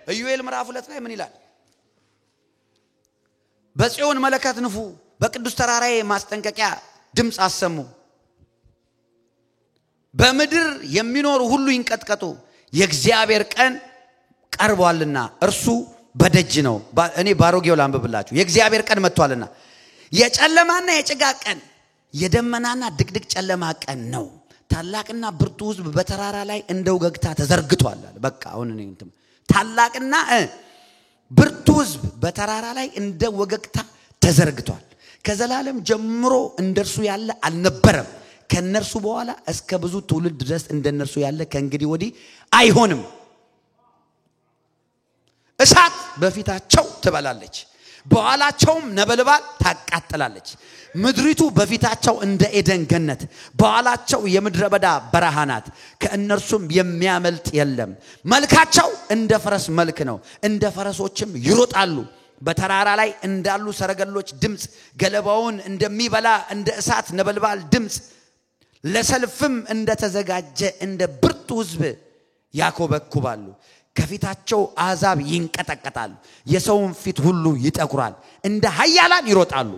ኢዩኤል ምዕራፍ 2 ላይ ምን ይላል? በጽዮን መለከት ንፉ፣ በቅዱስ ተራራዬ ማስጠንቀቂያ ድምፅ አሰሙ። በምድር የሚኖሩ ሁሉ ይንቀጥቀጡ፣ የእግዚአብሔር ቀን ቀርቧልና እርሱ በደጅ ነው። እኔ ባሮጌው ላንብብላችሁ። የእግዚአብሔር ቀን መጥቷልና የጨለማና የጭጋግ ቀን፣ የደመናና ድቅድቅ ጨለማ ቀን ነው። ታላቅና ብርቱ ሕዝብ በተራራ ላይ እንደ ወገግታ ተዘርግቷል አለ። በቃ አሁን እኔ እንትን ታላቅና ብርቱ ሕዝብ በተራራ ላይ እንደ ወገግታ ተዘርግቷል። ከዘላለም ጀምሮ እንደርሱ ያለ አልነበረም፣ ከነርሱ በኋላ እስከ ብዙ ትውልድ ድረስ እንደነርሱ ያለ ከእንግዲህ ወዲህ አይሆንም። እሳት በፊታቸው ትበላለች፣ በኋላቸውም ነበልባል ታቃጥላለች። ምድሪቱ በፊታቸው እንደ ኤደን ገነት፣ በኋላቸው የምድረ በዳ በረሃ ናት። ከእነርሱም የሚያመልጥ የለም። መልካቸው እንደ ፈረስ መልክ ነው፣ እንደ ፈረሶችም ይሮጣሉ። በተራራ ላይ እንዳሉ ሰረገሎች ድምፅ፣ ገለባውን እንደሚበላ እንደ እሳት ነበልባል ድምፅ፣ ለሰልፍም እንደተዘጋጀ እንደ ብርቱ ሕዝብ ያኮበኩባሉ። ከፊታቸው አሕዛብ ይንቀጠቀጣሉ፣ የሰውን ፊት ሁሉ ይጠቁራል። እንደ ኃያላን ይሮጣሉ፣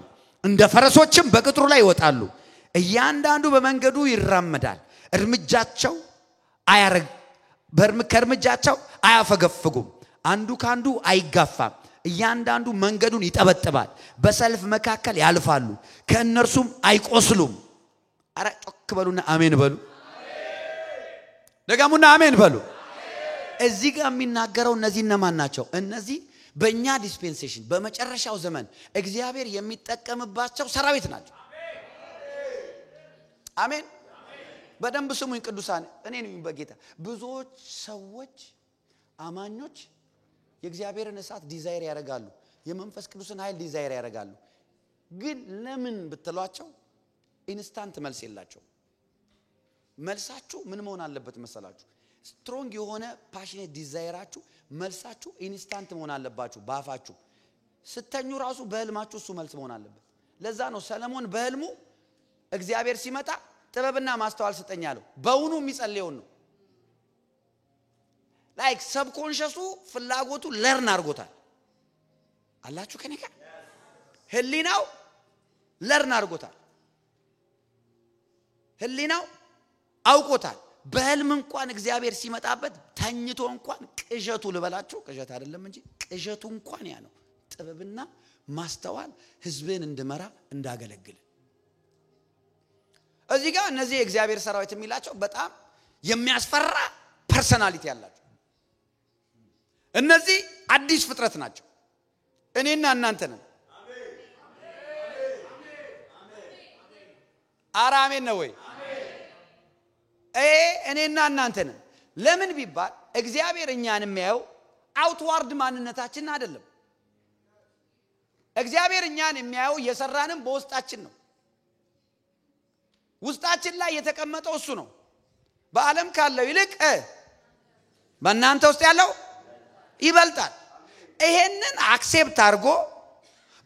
እንደ ፈረሶችም በቅጥሩ ላይ ይወጣሉ። እያንዳንዱ በመንገዱ ይራመዳል፣ እርምጃቸው አያረግ ከእርምጃቸው አያፈገፍጉም። አንዱ ካንዱ አይጋፋም። እያንዳንዱ መንገዱን ይጠበጥባል። በሰልፍ መካከል ያልፋሉ፣ ከእነርሱም አይቆስሉም። አረ ጮክ በሉና አሜን በሉ። ደጋሙና አሜን በሉ። እዚህ ጋር የሚናገረው እነዚህ እነማን ናቸው? እነዚህ በእኛ dispensation በመጨረሻው ዘመን እግዚአብሔር የሚጠቀምባቸው ሰራዊት ናቸው። አሜን። በደንብ ስሙኝ ቅዱሳን፣ እኔ ነኝ በጌታ። ብዙዎች ሰዎች አማኞች የእግዚአብሔርን እሳት desire ያደርጋሉ፣ የመንፈስ ቅዱስን ኃይል desire ያደርጋሉ። ግን ለምን ብትሏቸው instant መልስ የላቸው። መልሳችሁ ምን መሆን አለበት መሰላችሁ? Strong የሆነ passionate desire ኣችሁ መልሳችሁ instant መሆን አለባችሁ። ባፋችሁ ስተኙ ራሱ በህልማችሁ እሱ መልስ መሆን አለበት። ለዛ ነው ሰለሞን በህልሙ እግዚአብሔር ሲመጣ ጥበብና ማስተዋል ስጠኝ አለው። በውኑ የሚጸልየውን ነው። Like subconscious ኡ ፍላጎቱ learn አድርጎታል። አላችሁ ከኔ ጋር? ህሊናው learn አድርጎታል። ህሊናው አውቆታል። በህልም እንኳን እግዚአብሔር ሲመጣበት ተኝቶ እንኳን ቅዠቱ ልበላችሁ፣ ቅዠት አይደለም እንጂ ቅዠቱ እንኳን ያ ነው። ጥበብና ማስተዋል ህዝብን እንድመራ እንዳገለግል። እዚህ ጋር እነዚህ የእግዚአብሔር ሰራዊት የሚላቸው በጣም የሚያስፈራ personality ያላቸው እነዚህ አዲስ ፍጥረት ናቸው። እኔና እናንተ ነን። ኧረ አሜን ነው ወይ? እኔና እናንተ ነን። ለምን ቢባል እግዚአብሔር እኛን የሚያየው outward ማንነታችን አይደለም። እግዚአብሔር እኛን የሚያየው የሰራንም በውስጣችን ነው። ውስጣችን ላይ የተቀመጠው እሱ ነው። በዓለም ካለው ይልቅ በእናንተ ውስጥ ያለው ይበልጣል። ይሄንን accept አድርጎ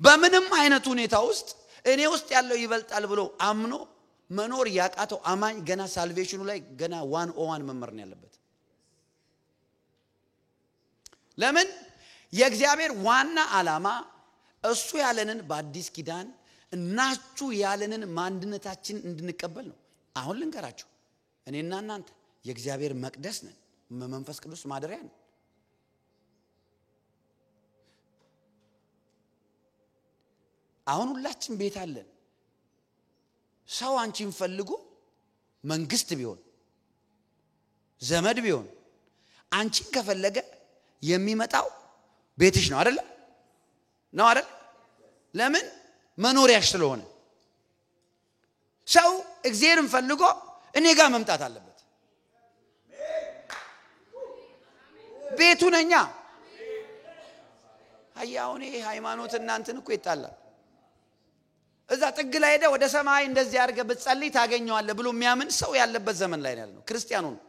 በምንም አይነት ሁኔታ ውስጥ እኔ ውስጥ ያለው ይበልጣል ብሎ አምኖ መኖር ያቃተው አማኝ ገና salvation ኑ ላይ ገና 101 መመር ነው ያለበት። ለምን? የእግዚአብሔር ዋና ዓላማ እሱ ያለንን በአዲስ ኪዳን እናችሁ ያለንን ማንነታችን እንድንቀበል ነው። አሁን ልንገራችሁ፣ እኔና እናንተ የእግዚአብሔር መቅደስ ነን፣ መንፈስ ቅዱስ ማደሪያ ነን። አሁን ሁላችን ቤት አለን። ሰው አንቺን ፈልጎ መንግስት ቢሆን ዘመድ ቢሆን አንቺን ከፈለገ የሚመጣው ቤትሽ ነው አይደል? ነው አይደል? ለምን? መኖሪያሽ ስለሆነ። ሰው እግዚአብሔርን ፈልጎ እኔ ጋር መምጣት አለበት። ቤቱ ነኛ። አያው እኔ ሃይማኖት እናንተን እኮ ይጣላል። እዛ ጥግ ላይ ሄደ ወደ ሰማይ እንደዚህ አድርገህ ብትጸልይ ታገኘዋለህ ብሎ የሚያምን ሰው ያለበት ዘመን ላይ ነው ያለነው። ክርስቲያኑ ነው።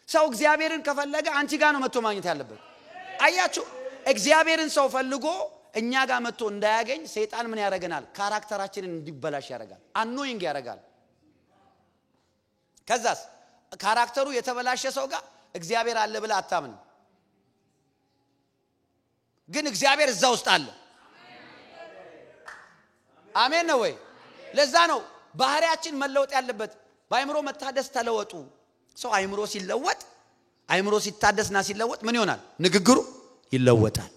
ሰው እግዚአብሔርን ከፈለገ አንቺ ጋር ነው መጥቶ ማግኘት ያለበት። አያችሁ፣ እግዚአብሔርን ሰው ፈልጎ እኛ ጋር መጥቶ እንዳያገኝ ሰይጣን ምን ያደርገናል? Character ኣችንን እንዲበላሽ ያደርጋል። Annoying ያደርጋል። ከዛስ character ኡ የተበላሸ ሰው ጋር እግዚአብሔር አለ ብለህ አታምንም። ግን እግዚአብሔር እዛ ውስጥ አለ። አሜን ነው ወይ? ለዛ ነው ባህሪያችን መለወጥ ያለበት። በአእምሮ መታደስ ተለወጡ። ሰው አእምሮ ሲለወጥ፣ አእምሮ ሲታደስና ሲለወጥ ምን ይሆናል? ንግግሩ ይለወጣል።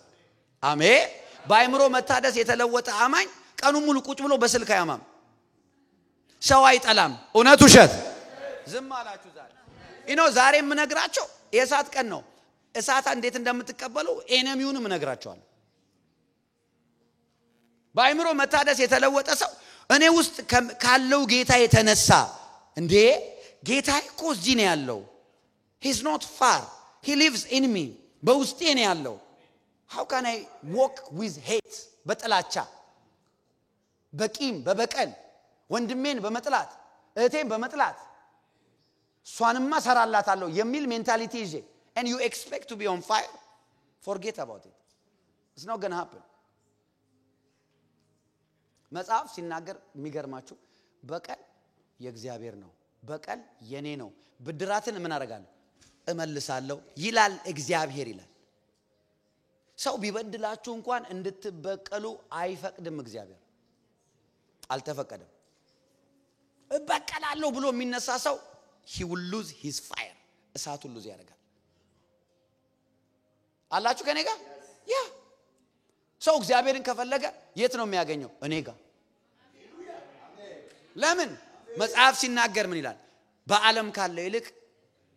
አሜን። በአእምሮ መታደስ የተለወጠ አማኝ ቀኑን ሙሉ ቁጭ ብሎ በስልክ አያማም፣ ሰው አይጠላም። እውነት ውሸት? ዝም አላችሁ ዛሬ። ዛሬ የምነግራቸው የእሳት ቀን ነው። እሳት እንዴት እንደምትቀበሉ enemy ውንም እነግራቸዋለሁ። በአእምሮ መታደስ የተለወጠ ሰው እኔ ውስጥ ካለው ጌታ የተነሳ፣ እንዴ፣ ጌታ እኮ እዚህ ነው ያለው። He's not far, he lives in me። በውስጤ ነው ያለው። How can I walk with hate? በጥላቻ፣ በቂም፣ በበቀል፣ ወንድሜን በመጥላት፣ እህቴን በመጥላት፣ እሷንማ ሰራላታለሁ የሚል mentality ይዤ and you expect to be on fire? Forget about it, it's not gonna happen። መጽሐፍ ሲናገር የሚገርማችሁ በቀል የእግዚአብሔር ነው፣ በቀል የኔ ነው፣ ብድራትን ምን አደርጋለሁ? እመልሳለሁ ይላል እግዚአብሔር ይላል። ሰው ቢበድላችሁ እንኳን እንድትበቀሉ አይፈቅድም እግዚአብሔር፣ አልተፈቀደም። እበቀላለሁ ብሎ የሚነሳ ሰው he will lose his fire፣ እሳቱን lose ያደርጋል። አላችሁ ከኔ ጋር? Yeah፣ ሰው እግዚአብሔርን ከፈለገ የት ነው የሚያገኘው? እኔ ጋር። ለምን? መጽሐፍ ሲናገር ምን ይላል? በዓለም ካለው ይልቅ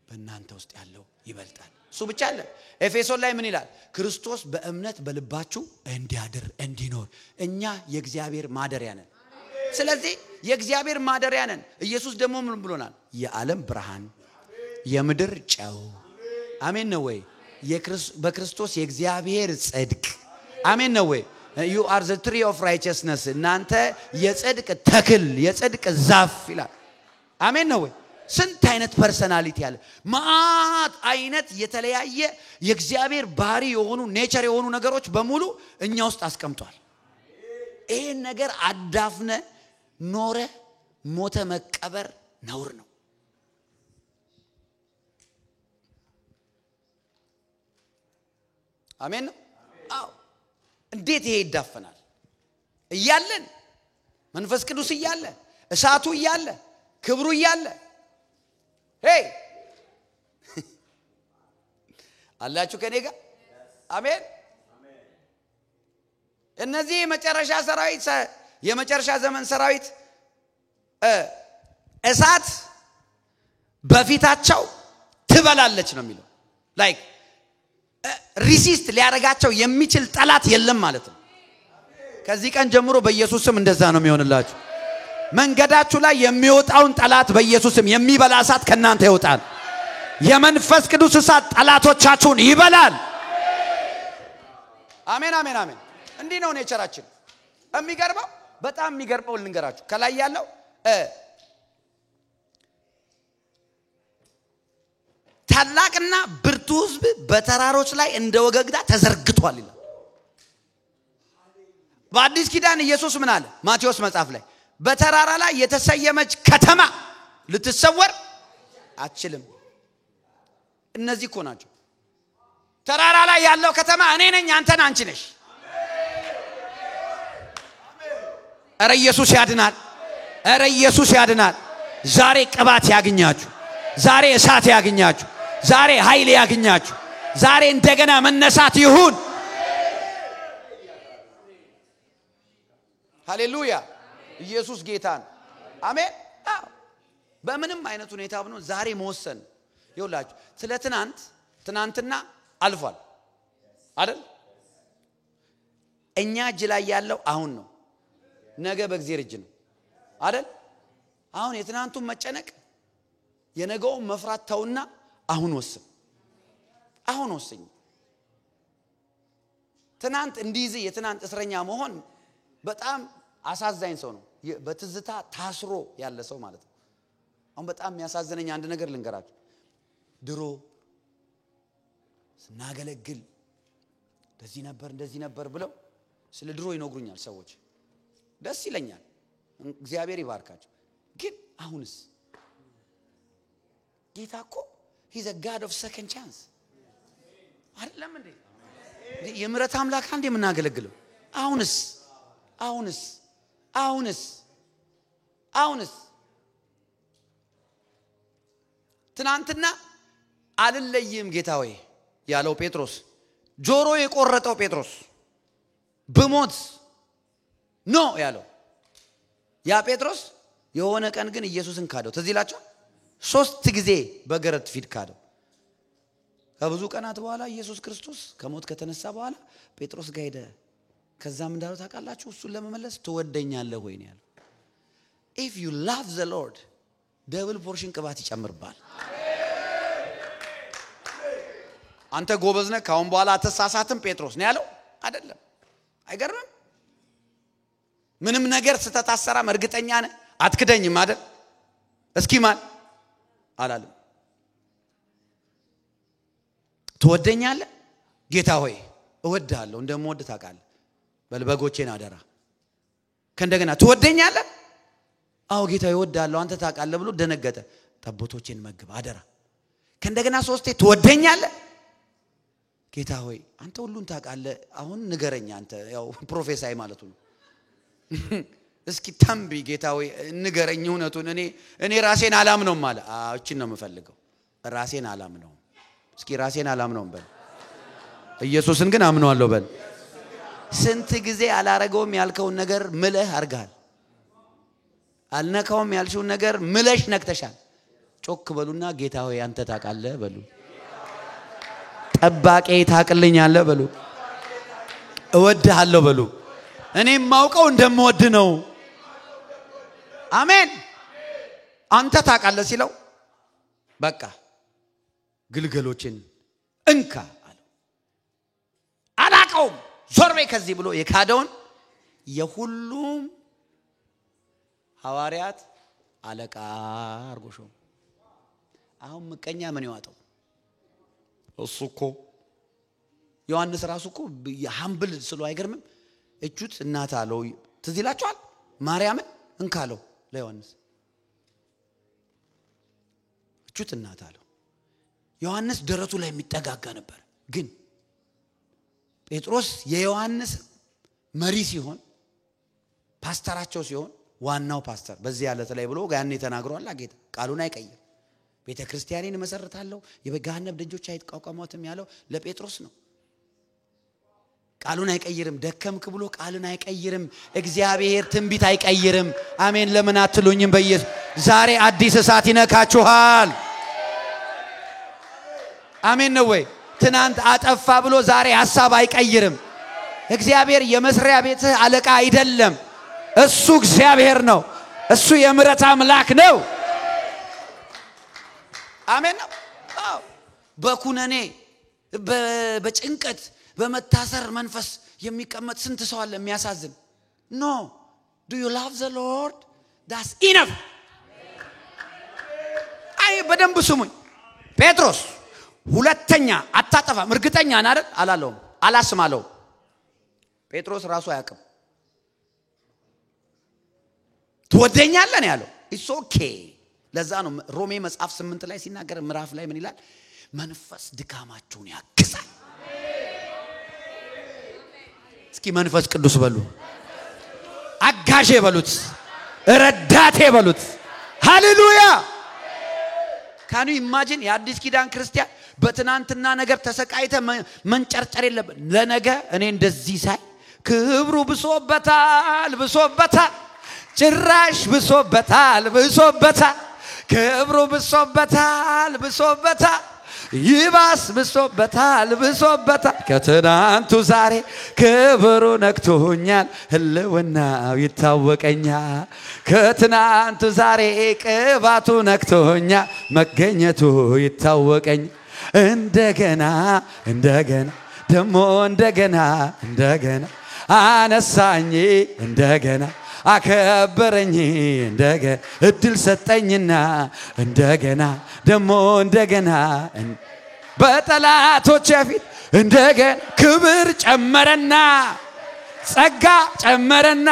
በእናንተ ውስጥ ያለው ይበልጣል። እሱ ብቻ አለ። ኤፌሶን ላይ ምን ይላል? ክርስቶስ በእምነት በልባችሁ እንዲያድር፣ እንዲኖር። እኛ የእግዚአብሔር ማደሪያ ነን። ስለዚህ የእግዚአብሔር ማደሪያ ነን። ኢየሱስ ደግሞ ምን ብሎናል? የዓለም ብርሃን፣ የምድር ጨው። አሜን ነው ወይ? በክርስቶስ የእግዚአብሔር ጽድቅ። አሜን ነው ወይ? You are the tree of righteousness፣ እናንተ የጽድቅ ተክል፣ የጽድቅ ዛፍ ይላል። አሜን ነው ወይ? ስንት አይነት personality አለ። መዓት አይነት የተለያየ የእግዚአብሔር ባህሪ የሆኑ፣ nature የሆኑ ነገሮች በሙሉ እኛ ውስጥ አስቀምጧል። ይህን ነገር አዳፍነ ኖረ ሞተ መቀበር ነውር ነው። አሜን ነው። አዎ፣ እንዴት ይሄ ይዳፈናል? እያለን መንፈስ ቅዱስ እያለ፣ እሳቱ እያለ፣ ክብሩ እያለ፣ hey፣ አላችሁ ከኔ ጋር? አሜን። እነዚህ የመጨረሻ ሰራዊት፣ የመጨረሻ ዘመን ሰራዊት እሳት በፊታቸው ትበላለች ነው የሚለው። Like resist ሊያደርጋቸው የሚችል ጠላት የለም ማለት ነው። ከዚህ ቀን ጀምሮ በኢየሱስ ስም እንደዛ ነው የሚሆንላችሁ። መንገዳችሁ ላይ የሚወጣውን ጠላት በኢየሱስ ስም የሚበላ እሳት ከእናንተ ይወጣል። የመንፈስ ቅዱስ እሳት ጠላቶቻችሁን ይበላል። አሜን፣ አሜን፣ አሜን። እንዲህ ነው nature ኣችን። የሚገርመው፣ በጣም የሚገርመው ልንገራችሁ። ከላይ ያለው ታላቅና ብርቱ ሕዝብ በተራሮች ላይ እንደ ወገግታ ተዘርግቷል ይላል። በአዲስ ኪዳን ኢየሱስ ምን አለ? ማቴዎስ መጽሐፍ ላይ በተራራ ላይ የተሰየመች ከተማ ልትሰወር አትችልም። እነዚህ እኮ ናቸው። ተራራ ላይ ያለው ከተማ እኔ ነኝ፣ አንተን፣ አንቺ ነሽ። እረ ኢየሱስ ያድናል። እረ ኢየሱስ ያድናል። ዛሬ ቅባት ያግኛችሁ። ዛሬ እሳት ያግኛችሁ። ዛሬ ኃይል ያግኛችሁ። ዛሬ እንደገና መነሳት ይሁን። ሃሌሉያ! ኢየሱስ ጌታ ነው። አሜን። አዎ። በምንም አይነት ሁኔታ ብኖ ዛሬ መወሰን ይውላችሁ። ስለ ትናንት፣ ትናንትና አልፏል አይደል? እኛ እጅ ላይ ያለው አሁን ነው። ነገ በእግዚአብሔር እጅ ነው አይደል? አሁን የትናንቱን መጨነቅ፣ የነገውን መፍራት ተውና አሁን ወስን። አሁን ወስኝ። ትናንት እንዲይዝ የትናንት እስረኛ መሆን በጣም አሳዛኝ ሰው ነው። በትዝታ ታስሮ ያለ ሰው ማለት ነው። አሁን በጣም የሚያሳዝነኝ አንድ ነገር ልንገራችሁ። ድሮ ስናገለግል እንደዚህ ነበር፣ እንደዚህ ነበር ብለው ስለ ድሮ ይነግሩኛል ሰዎች። ደስ ይለኛል። እግዚአብሔር ይባርካቸው። ግን አሁንስ ጌታ እኮ he's God of second chance አይደለም እንዴ? የምሕረት አምላክ አንድ የምናገለግለው አሁንስ አሁንስ አሁንስ አሁንስ ትናንትና አልለይም ጌታ ሆይ ያለው ጴጥሮስ፣ ጆሮ የቆረጠው ጴጥሮስ፣ ብሞት no ያለው ያ ጴጥሮስ የሆነ ቀን ግን ኢየሱስን ካደው። ትዝ ይላችኋል? 3 ጊዜ በገረት ፊት ካደው። ከብዙ ቀናት በኋላ ኢየሱስ ክርስቶስ ከሞት ከተነሳ በኋላ ጴጥሮስ ጋር ሄደ። ከዛም እንዳለው ታውቃላችሁ፣ እሱን ለመመለስ ትወደኛለህ ወይ ነው ያለው። If you love the Lord double portion ቅባት ይጨምርብሃል። አንተ ጎበዝ ነህ፣ ካሁን በኋላ አትሳሳትም ጴጥሮስ ነው ያለው አይደለም። አይገርምም? ምንም ነገር ስህተት አትሰራም፣ እርግጠኛ ነህ፣ አትክደኝም አይደል? እስኪ ማን አላለም። ትወደኛለህ ጌታ ሆይ? እወድሃለሁ፣ እንደምወድ ታውቃለህ። በል በጎቼን አደራ። ከእንደገና ትወደኛለህ? አዎ ጌታ እወድሃለሁ፣ አንተ ታውቃለህ ብሎ ደነገጠ። ጠቦቶቼን መግብ አደራ። ከእንደገና 3 ትወደኛለህ? ጌታ ሆይ አንተ ሁሉን ታውቃለህ፣ አሁን ንገረኝ። አንተ ያው prophesy ማለቱ ነው። እስኪ ተንብይ ጌታ ሆይ ንገረኝ እውነቱን። እኔ ራሴን አላምነውም አለ። አዎ እቺን ነው የምፈልገው፣ ራሴን አላምነውም። እስኪ ራሴን አላምነውም በል። ኢየሱስን ግን አምነዋለሁ በል። ስንት ጊዜ አላረገውም ያልከውን ነገር ምለህ አርገሃል። አልነካውም ያልሽውን ነገር ምለሽ ነክተሻል። ጮክ በሉና ጌታ ሆይ አንተ ታውቃለህ በሉ። ጠባቄ ታውቅልኛለህ በሉ። እወድሃለሁ በሉ። እኔ የማውቀው እንደምወድ ነው። አሜን። አንተ ታውቃለህ ሲለው በቃ ግልገሎችን እንካ አለው። አላውቀውም ዞር በይ ከዚህ ብሎ የካደውን የሁሉም ሐዋርያት አለቃ አርጎ ሾመው። አሁን ምቀኛ ምን ይዋጠው? እሱ እኮ ዮሐንስ ራሱ እኮ humble ስሎ አይገርምም? እጁት እናት አለው። ትዝ ይላችኋል? ማርያምን እንካ አለው ለዮሐንስ። እጁት እናት አለው። ዮሐንስ ደረቱ ላይ የሚጠጋጋ ነበር። ግን ጴጥሮስ የዮሐንስ መሪ ሲሆን፣ ፓስተራቸው ሲሆን፣ ዋናው ፓስተር በዚህ ያለ ላይ ብሎ ያኔ ተናግሯል። ጌታ ቃሉን አይቀይር። ቤተክርስቲያኔን እመሰርታለሁ የገሃነም ደጆች አይቋቋሟትም ያለው ለጴጥሮስ ነው። ቃሉን አይቀይርም። ደከምክ ብሎ ቃልን አይቀይርም። እግዚአብሔር ትንቢት አይቀይርም። አሜን ለምን አትሉኝም? በኢየሱስ ዛሬ አዲስ እሳት ይነካችኋል። አሜን ነው ወይ? ትናንት አጠፋ ብሎ ዛሬ ሐሳብ አይቀይርም። እግዚአብሔር የመስሪያ ቤትህ አለቃ አይደለም። እሱ እግዚአብሔር ነው። እሱ የምሕረት አምላክ ነው። አሜን ነው። አዎ በኩነኔ በጭንቀት በመታሰር መንፈስ የሚቀመጥ ስንት ሰው አለ የሚያሳዝን። No, do you love the Lord? That's enough። አይ በደንብ ስሙኝ። ጴጥሮስ ሁለተኛ አታጠፋም እርግጠኛ ነህ አይደል አላለውም፣ አላስማለውም። ጴጥሮስ ራሱ አያውቅም። ትወደኛለህ ነው ያለው። It's okay። ለዛ ነው ሮሜ መጽሐፍ 8 ላይ ሲናገር ምዕራፍ ላይ ምን ይላል? መንፈስ ድካማችሁን ያግዛል። እስኪ መንፈስ ቅዱስ በሉ፣ አጋዤ በሉት፣ ረዳቴ በሉት። ሃሌሉያ። Can you imagine የአዲስ ኪዳን ክርስቲያን በትናንትና ነገር ተሰቃይተ መንጨርጨር የለብን። ለነገ እኔ እንደዚህ ሳይ ክብሩ ብሶበታል ብሶበታል፣ ጭራሽ ብሶበታል ብሶበታል፣ ክብሩ ብሶበታል ብሶበታል፣ ይባስ ብሶበታል ብሶበታል። ከትናንቱ ዛሬ ክብሩ ነክቶኛል፣ ህልውናው ይታወቀኛል። ከትናንቱ ዛሬ ቅባቱ ነክቶኛል፣ መገኘቱ ይታወቀኛል። እንደገና እንደገና ደሞ እንደገና እንደገና አነሳኝ፣ እንደገና አከበረኝ፣ እንደገና እድል ሰጠኝና እንደገና ደሞ እንደገና በጠላቶቼ ፊት እንደገና ክብር ጨመረና ጸጋ ጨመረና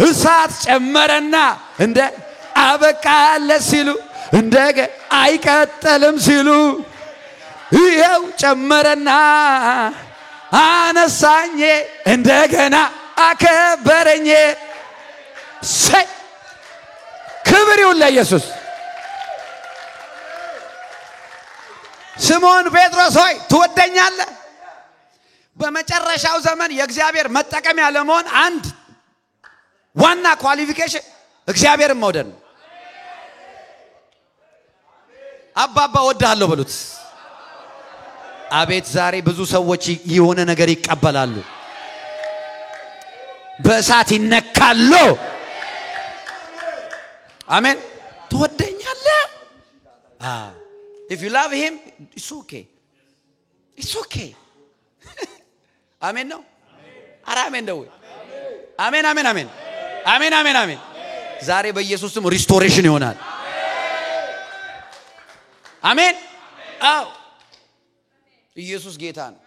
እሳት ጨመረና እንደ አበቃለ ሲሉ እንደገና አይቀጥልም ሲሉ ይኸው ጨመረና አነሳኝ እንደገና አከበረኝ። ሰይ ክብር ይሁን ለኢየሱስ። ስምዖን ጴጥሮስ ሆይ ትወደኛለህ? በመጨረሻው ዘመን የእግዚአብሔር መጠቀሚያ ለመሆን አንድ ዋና qualification እግዚአብሔርን መውደድ ነው። አባባ እወድሃለሁ በሉት። አቤት ዛሬ ብዙ ሰዎች የሆነ ነገር ይቀበላሉ፣ በእሳት ይነካሉ። አሜን። ትወደኛለህ? If you love him, it's okay. It's okay. አሜን ነው። ኧረ አሜን ነው። አሜን አሜን አሜን አሜን አሜን አሜን። ዛሬ በኢየሱስ ስም restoration ይሆናል። አሜን። አዎ ኢየሱስ ጌታ ነው።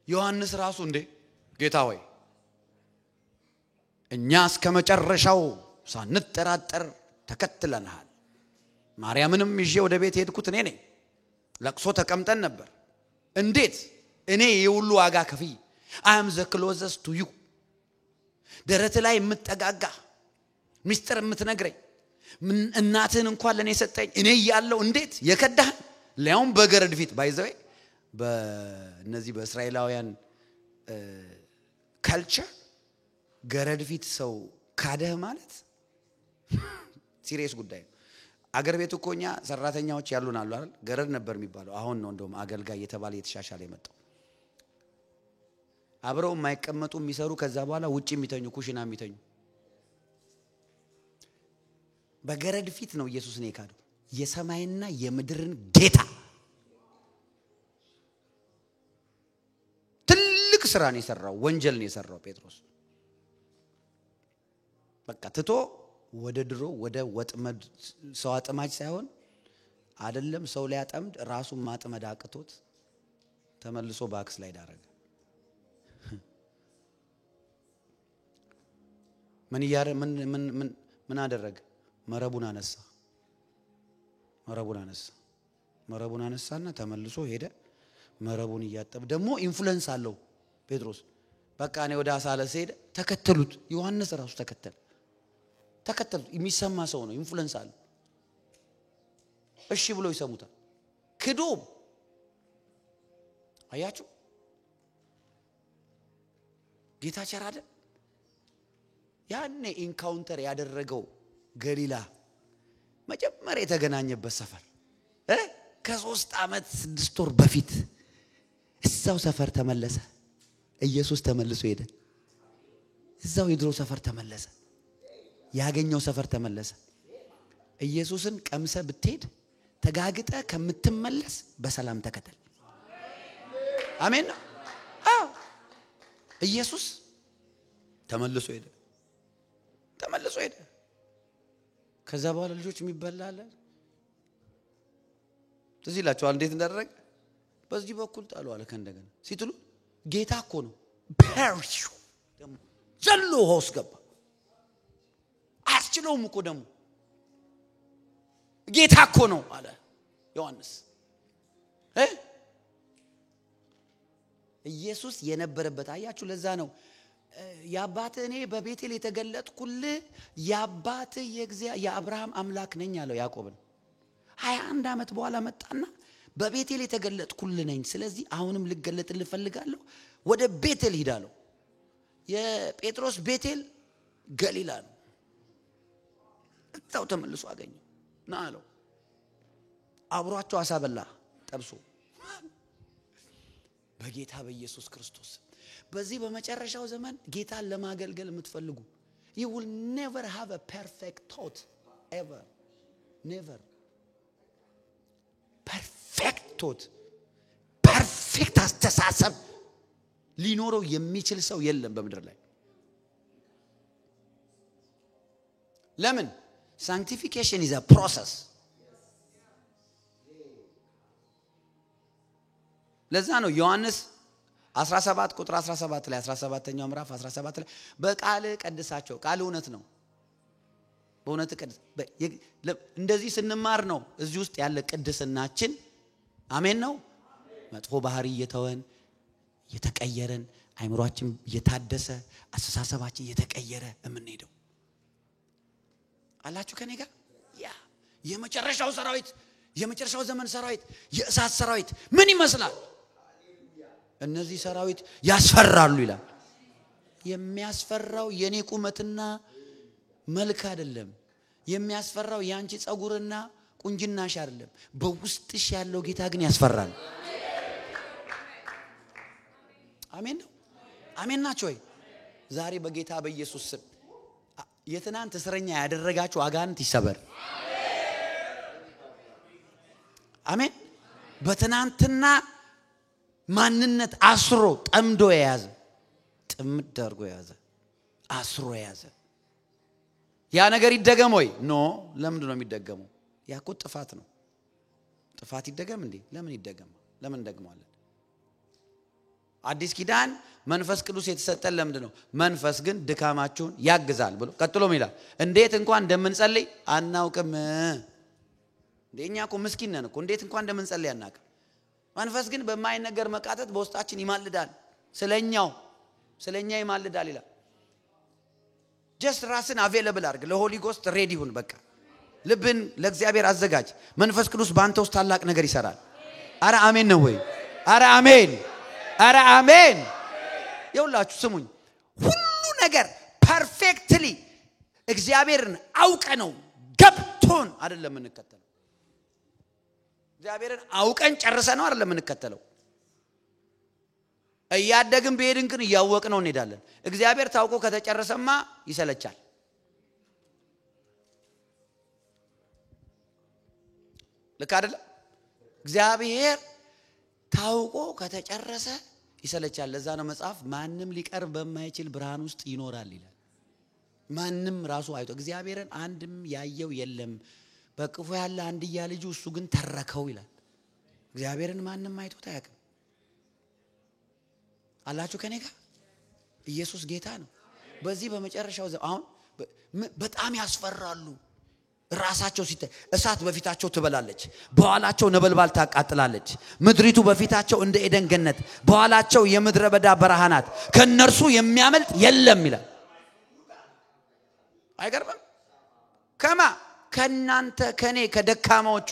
ዮሐንስ ራሱ እንዴ ጌታ ሆይ እኛ እስከ መጨረሻው ሳንጠራጠር ተከትለናል። ማርያምንም ይዤ ወደ ቤት ሄድኩት እኔ ነኝ። ለቅሶ ተቀምጠን ነበር። እንዴት እኔ የሁሉ ዋጋ ከፍዬ I am the closest to you፣ ደረት ላይ የምትጠጋጋ ሚስጥር የምትነግረኝ እናትህን እንኳን ለኔ ሰጠኝ እኔ እያለሁ እንዴት የከዳህ ሊያውም በገረድ ፊት by the way በእነዚህ በእስራኤላውያን culture ገረድ ፊት ሰው ካደህ ማለት serious ጉዳይ ነው። አገር ቤት እኮ እኛ ሰራተኛዎች ያሉን አሉ አይደል? ገረድ ነበር የሚባለው። አሁን ነው እንደውም አገልጋይ እየተባለ እየተሻሻለ የመጣው። አብረው የማይቀመጡ የሚሰሩ፣ ከዛ በኋላ ውጪ የሚተኙ፣ ኩሽና የሚተኙ። በገረድ ፊት ነው ኢየሱስን የካደው። የሰማይና የምድርን ጌታ። ትልቅ ስራ ነው የሰራው፣ ወንጀል ነው የሰራው ጴጥሮስ። በቃ ትቶ ወደ ድሮ ወደ ወጥመድ፣ ሰው አጥማጅ ሳይሆን አይደለም ሰው ሊያጠምድ ራሱን ማጥመድ አቅቶት ተመልሶ backslide አደረገ። ምን ያረ ምን ምን ምን ምን አደረገ? መረቡን አነሳ። መረቡን አነሳ። መረቡን አነሳና ተመልሶ ሄደ። መረቡን እያጠበ ደግሞ influence አለው ጴጥሮስ። በቃ እኔ ወደ አሳ ለስሄድ ተከተሉት። ዮሐንስ ራሱ ተከተሉት። የሚሰማ ሰው ነው፣ influence አለው። እሺ ብሎ ይሰሙታል። ክዶ አያችሁ፣ ጌታ ቸር አይደል? ያኔ encounter ያደረገው ገሊላ መጀመሪያ የተገናኘበት ሰፈር ከ3 ዓመት 6 ወር በፊት እዛው ሰፈር ተመለሰ። ኢየሱስ ተመልሶ ሄደ። እዛው የድሮ ሰፈር ተመለሰ። ያገኘው ሰፈር ተመለሰ። ኢየሱስን ቀምሰ ብትሄድ ተጋግጠ ከምትመለስ በሰላም ተከተል። አሜን ነው። አዎ ኢየሱስ ተመልሶ ሄደ። ተመልሶ ሄደ። ከዛ በኋላ ልጆች የሚበላ አለ። ትዝ ይላችኋል እንዴት እንዳደረገ። በዚህ በኩል ጣሉ አለ። ከእንደገና ሲጥሉ ጌታ እኮ ነው። ፐርሹ ደግሞ ዘሎ ውሃ ውስጥ ገባ። አያስችለውም እኮ ደግሞ ጌታ እኮ ነው አለ ዮሐንስ። ኢየሱስ የነበረበት አያችሁ። ለዛ ነው የአባትህ እኔ በቤቴል የተገለጥኩልህ የአባትህ የአብርሃም አምላክ ነኝ አለው ያዕቆብን። 21 ዓመት በኋላ መጣና በቤቴል የተገለጥኩልህ ነኝ፣ ስለዚህ አሁንም ልገለጥልህ እፈልጋለሁ፣ ወደ ቤቴል ሂድ አለው። የጴጥሮስ ቤቴል ገሊላ ነው። እዛው ተመልሶ አገኘው። ና አለው። አብሯቸው አሳ በላ ጠብሶ። በጌታ በኢየሱስ ክርስቶስ በዚህ በመጨረሻው ዘመን ጌታን ለማገልገል የምትፈልጉ you will never have a perfect thought ever, never. Perfect thought, perfect አስተሳሰብ ሊኖረው የሚችል ሰው የለም በምድር ላይ። ለምን? Sanctification is a process. ለዛ ነው ዮሐንስ 17 ቁጥር 17 ላይ 17ኛው ምዕራፍ 17 ላይ በቃልህ ቀድሳቸው፣ ቃል እውነት ነው፣ በእውነት ቀድስ። እንደዚህ ስንማር ነው እዚህ ውስጥ ያለ ቅድስናችን። አሜን ነው። መጥፎ ባህሪ እየተወን እየተቀየረን፣ አይምሯችን እየታደሰ፣ አስተሳሰባችን እየተቀየረ የምንሄደው። አላችሁ ከኔ ጋር? ያ የመጨረሻው ሰራዊት፣ የመጨረሻው ዘመን ሰራዊት፣ የእሳት ሰራዊት ምን ይመስላል? እነዚህ ሰራዊት ያስፈራሉ ይላል። የሚያስፈራው የኔ ቁመትና መልክ አይደለም። የሚያስፈራው ያንቺ ጸጉርና ቁንጅናሽ አይደለም። በውስጥሽ ያለው ጌታ ግን ያስፈራል። አሜን ነው? አሜን ናችሁ ወይ? ዛሬ በጌታ በኢየሱስ ስም የትናንት እስረኛ ያደረጋችሁ አጋንንት ይሰበር። አሜን። በትናንትና ማንነት አስሮ ጠምዶ የያዘ፣ ጥምድ አድርጎ የያዘ፣ አስሮ የያዘ ያ ነገር ይደገም ወይ? No። ለምንድን ነው የሚደገመው? ያ እኮ ጥፋት ነው። ጥፋት ይደገም እንዴ? ለምን ይደገም? ለምን እንደግመዋለን? አዲስ ኪዳን መንፈስ ቅዱስ የተሰጠን ለምንድን ነው? መንፈስ ግን ድካማችሁን ያግዛል ብሎ ቀጥሎም ይላል፣ እንዴት እንኳን እንደምንጸልይ አናውቅም። እንዴ እኛ እኮ ምስኪን ነን እኮ፣ እንዴት እንኳን እንደምንጸልይ አናውቅም። መንፈስ ግን በማይነገር መቃተት በውስጣችን ይማልዳል፣ ስለኛ ይማልዳል ይላል። Just ራስን available አድርግ፣ ለ Holy Ghost ready ሁን። በቃ ልብን ለእግዚአብሔር አዘጋጅ። መንፈስ ቅዱስ በአንተ ውስጥ ታላቅ ነገር ይሰራል። አረ አሜን ነው ወይ? አረ አሜን፣ አረ አሜን። የሁላችሁ ስሙኝ፣ ሁሉ ነገር perfectly እግዚአብሔርን አውቀ ነው ገብቶን አይደለም የምንከተለው። እግዚአብሔርን አውቀን ጨርሰ ነው አይደለም የምንከተለው። እያደግን በሄድን ግን እያወቅነው እንሄዳለን። እግዚአብሔር ታውቆ ከተጨረሰማ ይሰለቻል። ልክ አይደለም? እግዚአብሔር ታውቆ ከተጨረሰ ይሰለቻል። ለዛ ነው መጽሐፍ ማንም ሊቀርብ በማይችል ብርሃን ውስጥ ይኖራል ይላል። ማንም ራሱ አይቶ እግዚአብሔርን አንድም ያየው የለም፣ በቅፉ ያለ አንድያ ልጁ እሱ ግን ተረከው ይላል። እግዚአብሔርን ማንም አይቶት አያውቅም። አላችሁ ከኔ ጋር? ኢየሱስ ጌታ ነው። በዚህ በመጨረሻው አሁን በጣም ያስፈራሉ። ራሳቸው ሲታይ እሳት በፊታቸው ትበላለች፣ በኋላቸው ነበልባል ታቃጥላለች። ምድሪቱ በፊታቸው እንደ ኤደን ገነት፣ በኋላቸው የምድረ በዳ በረሃ ናት፣ ከነርሱ የሚያመልጥ የለም ይላል። አይገርምም? ከማ ከናንተ ከኔ ከደካማዎቹ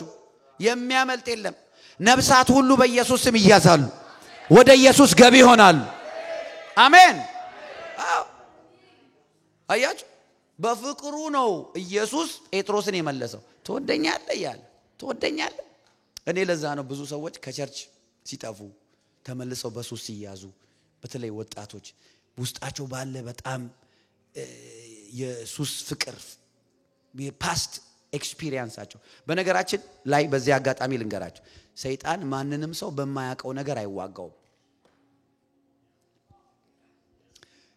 የሚያመልጥ የለም። ነፍሳት ሁሉ በኢየሱስ ስም ይያዛሉ፣ ወደ ኢየሱስ ገቢ ይሆናሉ። አሜን። አዎ አያችሁ፣ በፍቅሩ ነው ኢየሱስ ጴጥሮስን የመለሰው። ትወደኛለህ እያለ ትወደኛለህ። እኔ ለዛ ነው ብዙ ሰዎች ከ church ሲጠፉ ተመልሰው በሱስ ሲያዙ፣ በተለይ ወጣቶች ውስጣቸው ባለ በጣም የሱስ ፍቅር የ past experience ኣቸው። በነገራችን ላይ በዚህ አጋጣሚ ልንገራችሁ፣ ሰይጣን ማንንም ሰው በማያውቀው ነገር አይዋጋውም።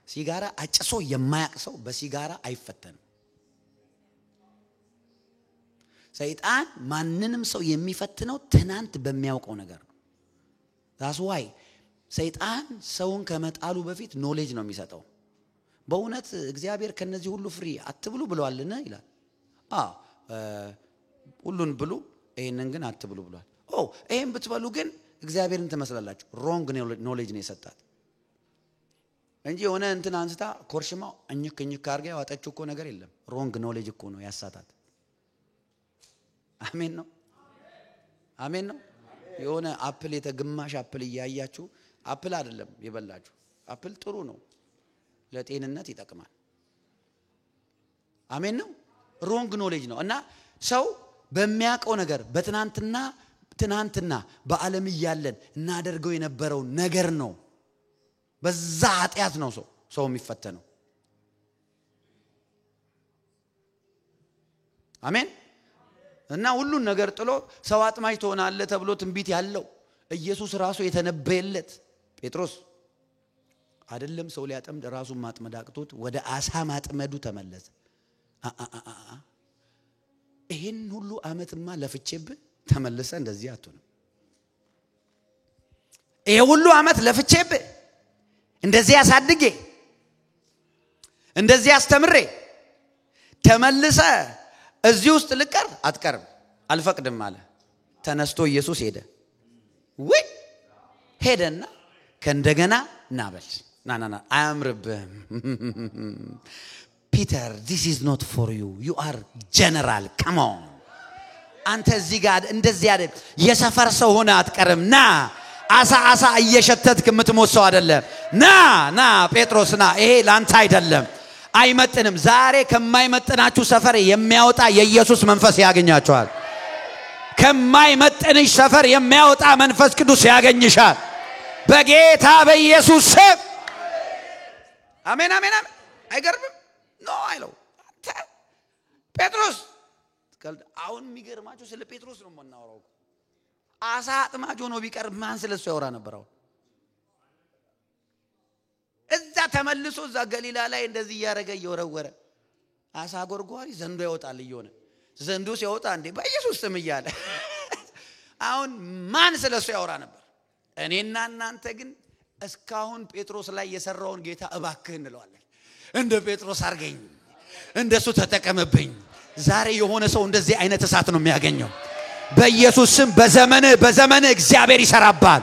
ሲጋራ አጭሶ የማያውቅ ሰው በሲጋራ አይፈተንም። ሰይጣን ማንንም ሰው የሚፈትነው ትናንት በሚያውቀው ነገር ነው። That's why ሰይጣን ሰውን ከመጣሉ በፊት knowledge ነው የሚሰጠው። በእውነት እግዚአብሔር ከነዚህ ሁሉ ፍሬ አትብሉ ብሏልን ይላል። አዎ ሁሉን ብሉ፣ ይሄንን ግን አትብሉ ብሏል። ኦ ይሄን ብትበሉ ግን እግዚአብሔርን ትመስላላችሁ። Wrong knowledge ነው የሰጣት እንጂ የሆነ እንትን አንስታ ኮርሽማው እኝክ እኝክ አድርጋ ያዋጠችው እኮ ነገር የለም። Wrong knowledge እኮ ነው ያሳታት። አሜን ነው፣ አሜን ነው። የሆነ apple የተግማሽ apple እያያችሁ apple አይደለም የበላችሁ። Apple ጥሩ ነው፣ ለጤንነት ይጠቅማል። አሜን ነው። Wrong knowledge ነው። እና ሰው በሚያውቀው ነገር በትናንትና ትናንትና በዓለም እያለን እናደርገው የነበረው ነገር ነው። በዛ ኃጢአት ነው ሰው የሚፈተነው። አሜን። እና ሁሉን ነገር ጥሎ ሰው አጥማጅ ትሆናለህ ተብሎ ትንቢት ያለው ኢየሱስ ራሱ የተነበየለት ጴጥሮስ አይደለም ሰው ሊያጠምድ ራሱን ማጥመድ አቅቶት ወደ አሳ ማጥመዱ ተመለሰ። ይሄን ሁሉ አመትማ ለፍቼብህ ተመልሰ እንደዚህ አትሆንም። ይሄ ሁሉ አመት ለፍቼብህ እንደዚህ አሳድጌ እንደዚህ አስተምሬ ተመልሰ እዚህ ውስጥ ልቀር አትቀርም፣ አልፈቅድም አለ። ተነስቶ ኢየሱስ ሄደ። ወይ ሄደና ከእንደገና ናበል ና ና ና አያምርብህም። Peter, this is not for you. You are general. Come on. አንተ እዚህ ጋር እንደዚህ አይደል፣ የሰፈር ሰው ሆነ አትቀርም። ና አሳ አሳ እየሸተትክ የምትሞት ሰው አይደለም። ና ና ጴጥሮስ ና፣ ይሄ ላንተ አይደለም፣ አይመጥንም። ዛሬ ከማይመጥናችሁ ሰፈር የሚያወጣ የኢየሱስ መንፈስ ያገኛችኋል። ከማይመጥንሽ ሰፈር የሚያወጣ መንፈስ ቅዱስ ያገኝሻል። በጌታ በኢየሱስ ስም አሜን አሜን አሜን። አይገርምም? No አይለው አንተ ጴጥሮስ። አሁን የሚገርማችሁ ስለ ጴጥሮስ ነው የምናወራው። አሳ አጥማጅ ሆኖ ቢቀር ማን ስለሱ ያወራ ነበር? አሁን እዛ ተመልሶ እዛ ገሊላ ላይ እንደዚህ እያደረገ እየወረወረ አሳ ጎርጓሪ ዘንዶ ያወጣል እየሆነ ዘንዶ ሲያወጣ እንዴ በኢየሱስ ስም እያለ አሁን ማን ስለሱ ያወራ ነበር? እኔና እናንተ ግን እስካሁን ጴጥሮስ ላይ የሰራውን ጌታ እባክህ እንለዋለን። እንደ ጴጥሮስ አርገኝ፣ እንደሱ ተጠቀምብኝ። ዛሬ የሆነ ሰው እንደዚህ አይነት እሳት ነው የሚያገኘው በኢየሱስ ስም። በዘመንህ በዘመንህ እግዚአብሔር ይሰራብሃል።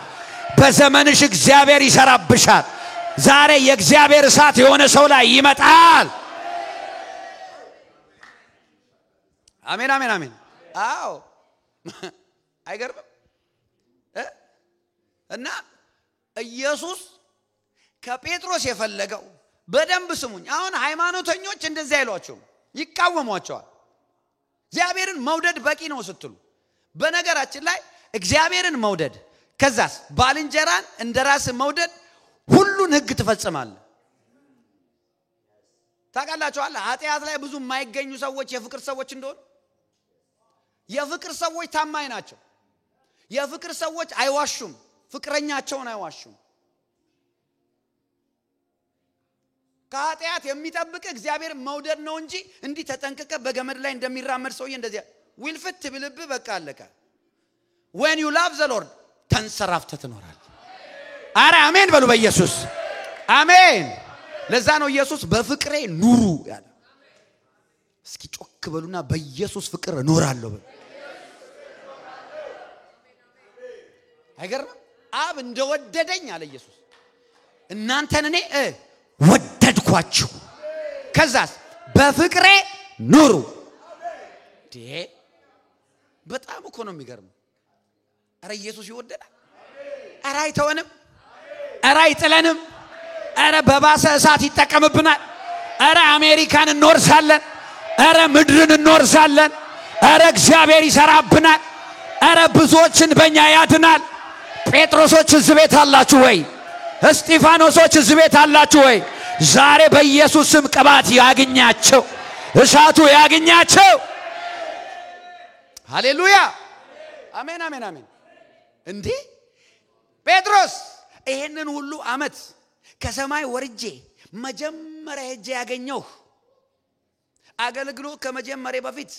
በዘመንሽ እግዚአብሔር ይሰራብሻል። ዛሬ የእግዚአብሔር እሳት የሆነ ሰው ላይ ይመጣል። አሜን አሜን አሜን። አዎ አይገርምም? እና ኢየሱስ ከጴጥሮስ የፈለገው በደንብ ስሙኝ። አሁን ሃይማኖተኞች እንደዚህ አይሏቸውም፣ ይቃወሟቸዋል። እግዚአብሔርን መውደድ በቂ ነው ስትሉ፣ በነገራችን ላይ እግዚአብሔርን መውደድ ከዛስ ባልንጀራን እንደራስ መውደድ ሁሉን ህግ ትፈጽማለህ። ታውቃላችኋል ኃጢአት ላይ ብዙ የማይገኙ ሰዎች የፍቅር ሰዎች እንደሆኑ። የፍቅር ሰዎች ታማኝ ናቸው። የፍቅር ሰዎች አይዋሹም፣ ፍቅረኛቸውን አይዋሹም። ከኃጢአት የሚጠብቅ እግዚአብሔር መውደድ ነው እንጂ እንዲህ ተጠንቅቀ በገመድ ላይ እንደሚራመድ ሰውዬ እንደዚህ ዊልፍት ብልብ በቃ አለቀ። When you love the Lord ተንሰራፍተህ ትኖራለህ። አረ አሜን በሉ በኢየሱስ አሜን። ለዛ ነው ኢየሱስ በፍቅሬ ኑሩ ያለ። እስኪ ጮክ በሉና በኢየሱስ ፍቅር እኖራለሁ በሉ። አይገርምም? አብ እንደወደደኝ አለ ኢየሱስ እናንተን እኔ ወደድኳችሁ፣ ከዛስ በፍቅሬ ኑሩ። በጣም እኮ ነው የሚገርመው። አረ ኢየሱስ ይወደናል። አረ አይተወንም። አረ አይጥለንም። አረ በባሰ እሳት ይጠቀምብናል። አረ አሜሪካን እንወርሳለን። አረ ምድርን እንወርሳለን። አረ እግዚአብሔር ይሰራብናል። አረ ብዙዎችን በእኛ ያድናል። ጴጥሮሶች እዚህ ቤት አላችሁ ወይ? እስጢፋኖሶች እዚህ ቤት አላችሁ ወይ? ዛሬ በኢየሱስ ስም ቅባት ያግኛቸው፣ እሳቱ ያግኛቸው። ሃሌሉያ አሜን አሜን አሜን። እንዴ ጴጥሮስ ይሄንን ሁሉ አመት ከሰማይ ወርጄ መጀመሪያ ሄጄ ያገኘው አገልግሎት ከመጀመሪያ በፊት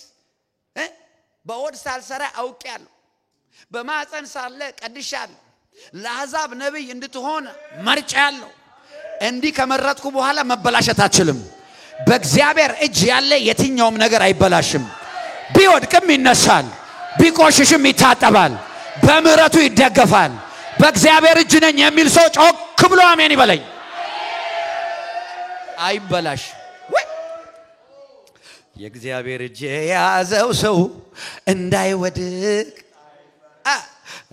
በሆድ ሳልሰራ አውቄያለሁ፣ በማፀን ሳለ ቀድሻለሁ፣ ለአሕዛብ ነብይ እንድትሆን መርጫለሁ። እንዲህ ከመረጥኩ በኋላ መበላሸት አትችልም። በእግዚአብሔር እጅ ያለ የትኛውም ነገር አይበላሽም። ቢወድቅም ይነሳል፣ ቢቆሽሽም ይታጠባል፣ በምሕረቱ ይደገፋል። በእግዚአብሔር እጅ ነኝ የሚል ሰው ጮክ ብሎ አሜን ይበለኝ። አይበላሽ። የእግዚአብሔር እጅ የያዘው ሰው እንዳይወድቅ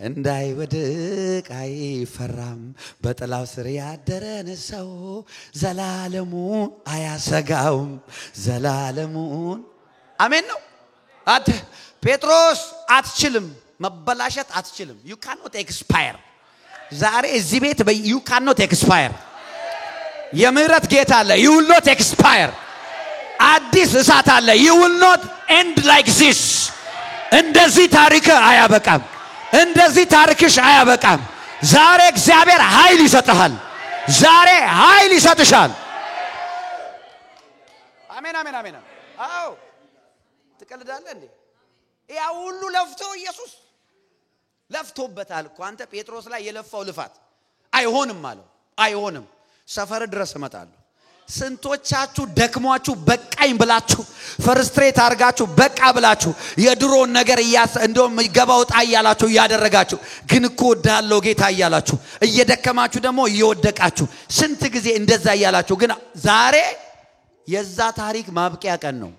እንዳይወድቅ አይፈራም። በጥላው ስር ያደረን ሰው ዘላለሙን አያሰጋውም። ዘላለሙን አሜን ነው። አት ጴጥሮስ አትችልም፣ መበላሸት አትችልም። You cannot expire። ዛሬ እዚህ ቤት you cannot expire። የምህረት ጌታ አለ። You will not expire። አዲስ እሳት አለ። You will not end like this። እንደዚህ ታሪክ አያበቃም። እንደዚህ ታሪክሽ አያበቃም። ዛሬ እግዚአብሔር ኃይል ይሰጥሃል። ዛሬ ኃይል ይሰጥሻል። አሜን አሜን አሜን። አዎ ትቀልዳለህ እንዴ? ያ ሁሉ ለፍቶ ኢየሱስ ለፍቶበታል እኮ። አንተ ጴጥሮስ ላይ የለፋው ልፋት አይሆንም አለው። አይሆንም፣ ሰፈር ድረስ እመጣለሁ፣ ስንቶቻችሁ ደክሟችሁ በቃኝ ብላችሁ frustrate አድርጋችሁ በቃ ብላችሁ የድሮን ነገር እንደውም ገባ ወጣ እያላችሁ እያደረጋችሁ ግን እኮ እወድሃለሁ ጌታ እያላችሁ እየደከማችሁ ደግሞ እየወደቃችሁ ስንት ጊዜ እንደዛ እያላችሁ ግን ዛሬ የዛ ታሪክ ማብቂያ ቀን ነው።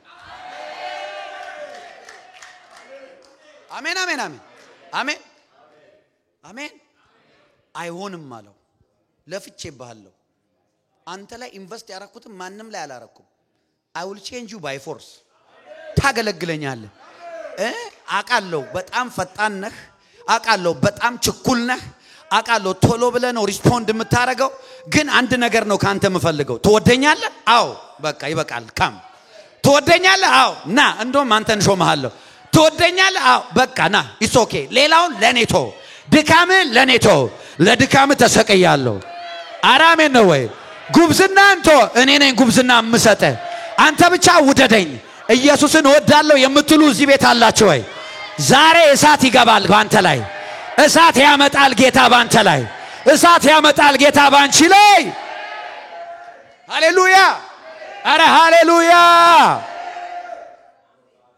አሜን አሜን አሜን አሜን አሜን። አይሆንም አለው። ለፍቼብሃለሁ። አንተ ላይ invest ያረኩትም ማንም ላይ አላረኩም። I will change you by force። ታገለግለኛለህ። አውቃለሁ በጣም ፈጣን ነህ። አውቃለሁ በጣም ችኩል ነህ። አውቃለሁ ቶሎ ብለህ ነው respond የምታረገው። ግን አንድ ነገር ነው ካንተ የምፈልገው። ትወደኛለህ? አዎ። በቃ ይበቃል። Come ትወደኛለህ? አዎ። ና እንደውም አንተን ሾመሃለሁ። ትወደኛለህ? አዎ። በቃ ና። It's okay። ሌላውን ለኔ ተው። ድካምህን ለኔ ተው። ለድካምህ ተሰቅያለሁ። ኧረ አሜን ነው ወይ? ጉብዝናህን ተው። እኔ ነኝ ጉብዝና የምሰጥህ። አንተ ብቻ ውደደኝ። ኢየሱስን እወዳለሁ የምትሉ እዚህ ቤት አላችሁ ወይ? ዛሬ እሳት ይገባል ባንተ ላይ። እሳት ያመጣል ጌታ ባንተ ላይ። እሳት ያመጣል ጌታ ባንቺ ላይ። ሃሌሉያ! አረ ሃሌሉያ!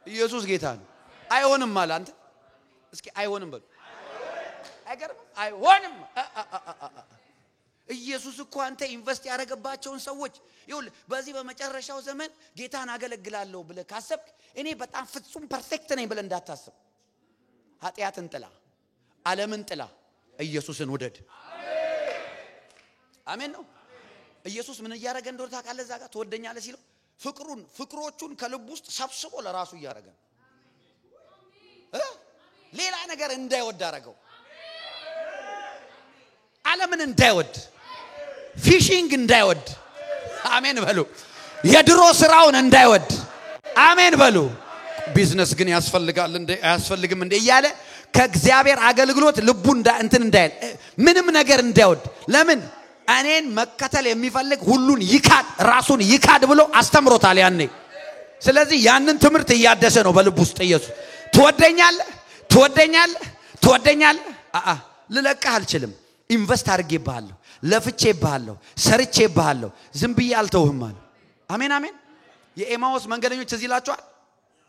ኢየሱስ ጌታ ነው። አይሆንም አለ። አንተ እስኪ አይሆንም በሉ። አይገርምም? አይሆንም። ኢየሱስ እኮ አንተ invest ያደረገባቸውን ሰዎች ይኸውልህ፣ በዚህ በመጨረሻው ዘመን ጌታን አገለግላለሁ ብለህ ካሰብክ እኔ በጣም ፍጹም perfect ነኝ ብለህ እንዳታስብ። ኃጢአትን ጥላ፣ ዓለምን ጥላ፣ ኢየሱስን ውደድ። አሜን ነው። ኢየሱስ ምን እያደረገ እንደሆነ ታውቃለህ? እዛ ጋር ትወደኛለህ ሲለው ፍቅሩን ፍቅሮቹን ከልብ ውስጥ ሰብስቦ ለራሱ እያደረገ ነው። ሌላ ነገር እንዳይወድ አደረገው። ዓለምን እንዳይወድ፣ fishing እንዳይወድ፣ አሜን በሉ። የድሮ ስራውን እንዳይወድ፣ አሜን በሉ። ቢዝነስ ግን ያስፈልጋል እንዴ አያስፈልግም እንዴ እያለ ከእግዚአብሔር አገልግሎት ልቡ እንትን እንዳይል፣ ምንም ነገር እንዳይወድ። ለምን? እኔን መከተል የሚፈልግ ሁሉን ይካድ ራሱን ይካድ ብሎ አስተምሮታል ያኔ። ስለዚህ ያንን ትምህርት እያደሰ ነው በልቡ ውስጥ ኢየሱስ። ትወደኛለህ? ትወደኛለህ? ትወደኛለህ? አአ ልለቅህ አልችልም። invest አድርጌብሃለሁ፣ ለፍቼብሃለሁ፣ ሰርቼብሃለሁ፣ ዝም ብዬ አልተውህም አለ። አሜን አሜን። የኤማውስ መንገደኞች ትዝ ይላችኋል?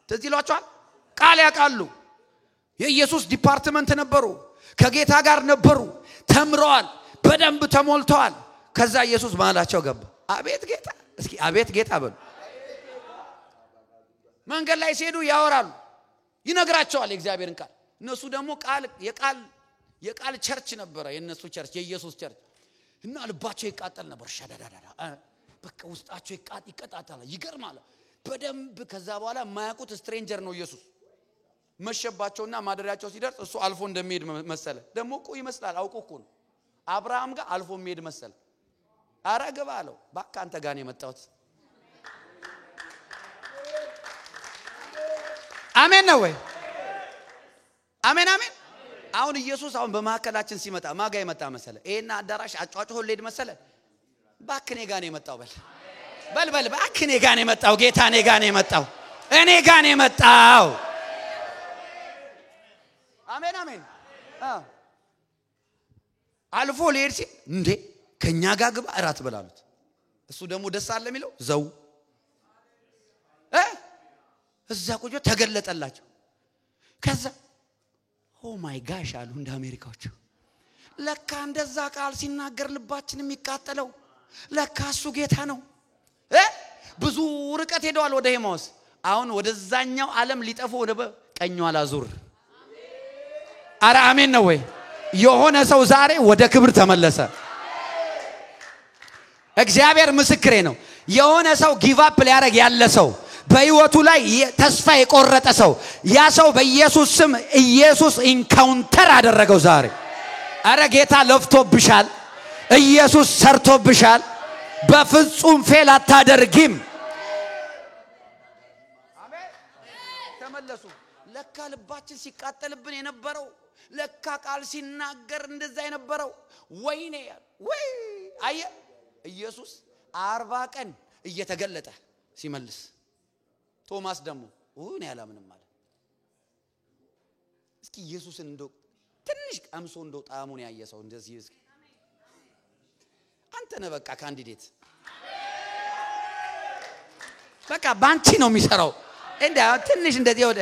ትዝ ይላችኋል? ቃል ያውቃሉ። የኢየሱስ department ነበሩ። ከጌታ ጋር ነበሩ። ተምረዋል። በደንብ ተሞልተዋል። ከዛ ኢየሱስ መሃላቸው ገባ። አቤት ጌታ! እስኪ አቤት ጌታ በሉ። መንገድ ላይ ሲሄዱ ያወራሉ፣ ይነግራቸዋል የእግዚአብሔርን ቃል። እነሱ ደግሞ ቃል የቃል የቃል church ነበረ የነሱ church፣ የኢየሱስ church። እና ልባቸው ይቃጠል ነበር። ሻዳዳዳ በቃ ውስጣቸው ይቀጣጠላል። ይገርማል በደንብ። ከዛ በኋላ የማያውቁት stranger ነው ኢየሱስ። መሸባቸውና ማደሪያቸው ሲደርስ እሱ አልፎ እንደሚሄድ መሰለ። ደግሞ እኮ ይመስላል፣ አውቆ እኮ ነው። አብርሃም ጋር አልፎ የሚሄድ መሰለ። ኧረ ግባ አለው። እባክህ አንተ ጋር ነው የመጣሁት። አሜን ነው ወይ? አሜን አሜን። አሁን ኢየሱስ አሁን በመካከላችን ሲመጣ ማጋ የመጣ መሰለ? ይሄና አዳራሽ አጫጭሆ ሊሄድ መሰለ? እባክህ እኔ ጋር ነው የመጣው በል በል በል፣ እባክህ እኔ ጋር ነው የመጣው ጌታ፣ እኔ ጋር ነው የመጣው፣ እኔ ጋር ነው የመጣው። አሜን አሜን። አልፎ ሊሄድ ሲል እንዴ ከኛ ጋር ግባ እራት በል አሉት። እሱ ደግሞ ደስ አለ የሚለው ዘው እዛ ቁጭ ተገለጠላቸው። ከዛ oh my gosh አሉ እንደ አሜሪካዎቹ። ለካ እንደዛ ቃል ሲናገር ልባችን የሚቃጠለው ለካ እሱ ጌታ ነው። ብዙ ርቀት ሄደዋል ወደ ኤማውስ። አሁን ወደዛኛው ዓለም ሊጠፉ ወደ ቀኙ አላዙር። አረ አሜን ነው ወይ? የሆነ ሰው ዛሬ ወደ ክብር ተመለሰ። እግዚአብሔር ምስክሬ ነው። የሆነ ሰው give up ሊያደርግ ያለ ሰው፣ በህይወቱ ላይ ተስፋ የቆረጠ ሰው፣ ያ ሰው በኢየሱስ ስም ኢየሱስ encounter አደረገው ዛሬ። አረ ጌታ ለፍቶብሻል። ኢየሱስ ሰርቶብሻል። በፍጹም fail አታደርጊም። አሜን። ተመለሱ። ለካ ልባችን ሲቃጠልብን የነበረው፣ ለካ ቃል ሲናገር እንደዛ የነበረው፣ ወይኔ ወይ። አየ ኢየሱስ 40 ቀን እየተገለጠ ሲመልስ፣ ቶማስ ደግሞ እኔ አላምንም አለ። እስኪ ኢየሱስን እንደው ትንሽ ቀምሶ እንደው ጣዕሙን ያየ ሰው እንደዚህ እስኪ አንተ ነህ በቃ candidate። በቃ ባንቺ ነው የሚሰራው። እንደ ትንሽ እንደዚህ ወደ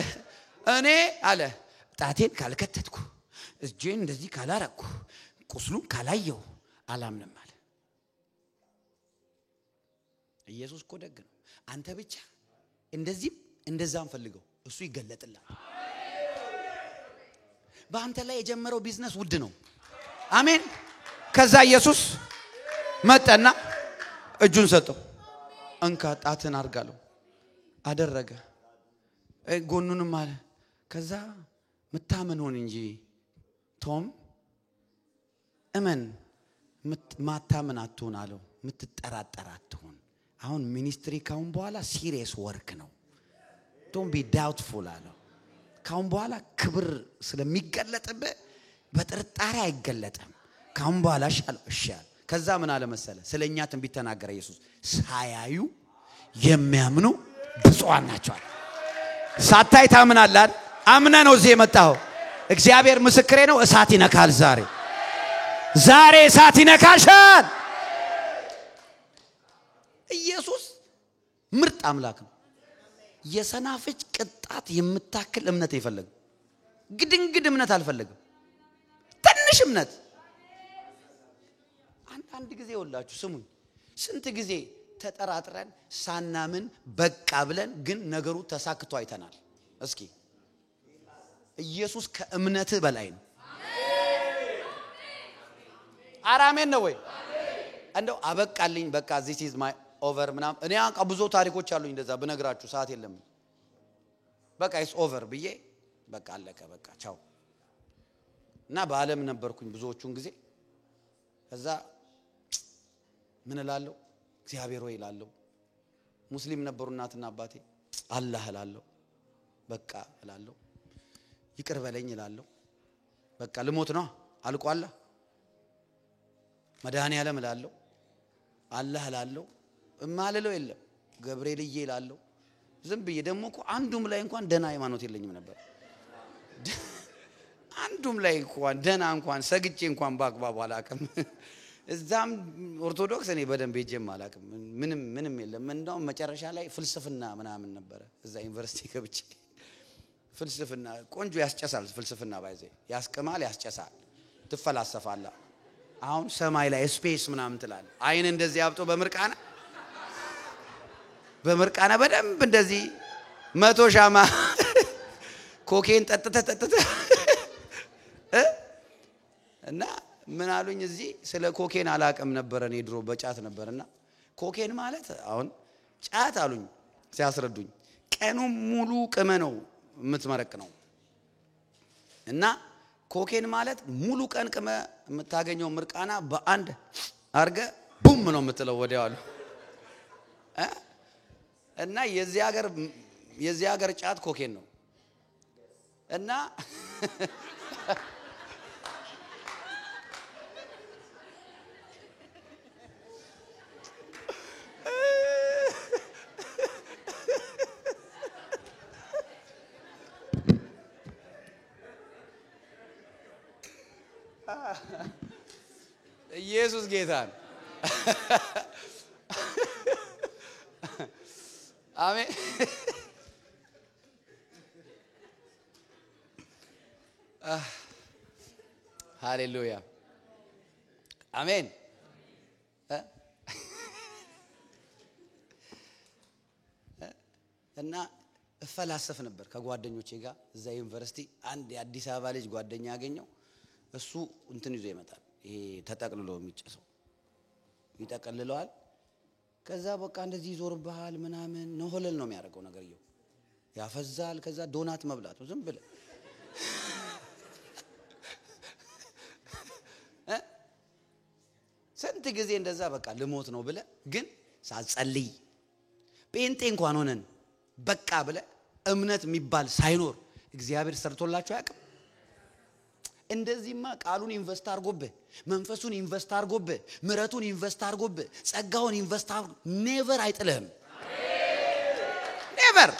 እኔ አለ ጣቴን ካልከተትኩ እጄን እንደዚህ ካላረኩ ቁስሉን ካላየው አላምንም አለ። ኢየሱስ እኮ ደግ ነው። አንተ ብቻ እንደዚህም እንደዛም ፈልገው እሱ ይገለጥልሃል። በአንተ ላይ የጀመረው ቢዝነስ ውድ ነው። አሜን። ከዛ ኢየሱስ መጣና እጁን ሰጠው። እንካ ጣትን አርጋለው አደረገ። ጎኑንም አለ። ከዛ ምታምን ሆን እንጂ ቶም እመን፣ ማታምን አትሁን አለው። ምትጠራጠር አትሁን። አሁን ministry ካሁን በኋላ serious work ነው። Don't be doubtful አለው። ካሁን በኋላ ክብር ስለሚገለጥብህ በጥርጣሬ አይገለጥም። ካሁን በኋላ እሺ አለው። እሺ አለ። ከዛ ምን አለ መሰለ? ስለኛ ትንቢት ተናገረ ኢየሱስ። ሳያዩ የሚያምኑ ብፁዓን ናቸው። ሳታይ ታምናለህ አይደል? አምነህ ነው እዚህ የመጣኸው። እግዚአብሔር ምስክሬ ነው። እሳት ይነካል ዛሬ። ዛሬ እሳት ይነካሻል። ኢየሱስ ምርጥ አምላክ ነው። የሰናፍጭ ቅጣት የምታክል እምነት አይፈልግም። ግድንግድ እምነት አልፈልግም። ትንሽ እምነት። አንዳንድ ጊዜ ወላችሁ ስሙኝ፣ ስንት ጊዜ ተጠራጥረን ሳናምን በቃ ብለን ግን ነገሩ ተሳክቶ አይተናል። እስኪ ኢየሱስ ከእምነትህ በላይ ነው። አራሜን ነው ወይ? እንደው አበቃልኝ በቃ this is my over ምናምን። እኔ ብዙ ታሪኮች አሉኝ እንደዛ ብነግራችሁ ሰዓት የለም። በቃ it's over ብዬ በቃ አለቀ በቃ ቻው። እና በዓለም ነበርኩኝ ብዙዎቹን ጊዜ። ከዛ ምን እላለሁ? እግዚአብሔር ሆይ እላለሁ። ሙስሊም ነበሩ እናትና አባቴ። አላህ እላለሁ። በቃ እላለሁ። ይቅር በለኝ እላለሁ። በቃ ልሞት ነው አልቋላ። መድኃኔዓለም እላለሁ። አላህ እላለሁ። እማልለው የለም። ገብርኤልዬ እላለሁ። ዝም ብዬ ደግሞ እኮ አንዱም ላይ እንኳን ደህና ሃይማኖት የለኝም ነበር። አንዱም ላይ እንኳን ደህና እንኳን ሰግጬ እንኳን በአግባቡ አላውቅም። እዛም ኦርቶዶክስ እኔ በደንብ ሄጄም አላውቅም። ምንም ምንም የለም። እንደውም መጨረሻ ላይ ፍልስፍና ምናምን ነበረ እዛ ዩኒቨርሲቲ ገብቼ። ፍልስፍና ቆንጆ ያስጨሳል። ፍልስፍና ባይዜ ያስቅማል፣ ያስጨሳል፣ ትፈላሰፋለህ። አሁን ሰማይ ላይ space ምናምን ትላለህ። አይን እንደዚህ አብጦ በምርቃና በምርቃና በደንብ እንደዚህ 100 ሻማ ኮኬን ጠጥተህ ጠጥተህ እና ምን አሉኝ እዚህ ስለ ኮኬን አላውቅም ነበር እኔ ድሮ በጫት ነበርና ኮኬን ማለት አሁን ጫት አሉኝ ሲያስረዱኝ ቀኑን ሙሉ ቅመ ነው የምትመረቅ ነው። እና ኮኬን ማለት ሙሉ ቀን ቅመ የምታገኘው ምርቃና በአንድ አርገ ቡም ነው የምትለው ወዲያው አሉ። እና የዚህ ሀገር ጫት ኮኬን ነው። እና ኢየሱስ ጌታ ነው። አሜን። ሃሌሉያ አሜን። እና እፈላሰፍ ነበር ከጓደኞቼ ጋር እዛ ዩኒቨርሲቲ። አንድ የአዲስ አበባ ልጅ ጓደኛ አገኘው። እሱ እንትን ይዞ ይመጣል፣ ይሄ ተጠቅልሎ የሚጨሰው ይጠቀልለዋል። ከዛ በቃ እንደዚህ ይዞርብሃል ምናምን ነው ሆለል ነው የሚያደርገው ነገርየው፣ ያፈዛል። ከዛ ዶናት መብላት ነው ዝም ብለህ። ስንት ጊዜ እንደዛ በቃ ልሞት ነው ብለህ ግን ሳትጸልይ ጴንጤ እንኳን ሆነን በቃ ብለህ እምነት የሚባል ሳይኖር እግዚአብሔር ሰርቶላችሁ አያውቅም። እንደዚህማ ቃሉን invest አድርጎብህ፣ መንፈሱን invest አድርጎብህ፣ ምሕረቱን invest አድርጎብህ፣ ጸጋውን invest አድርጎ never አይጥልህም። Never።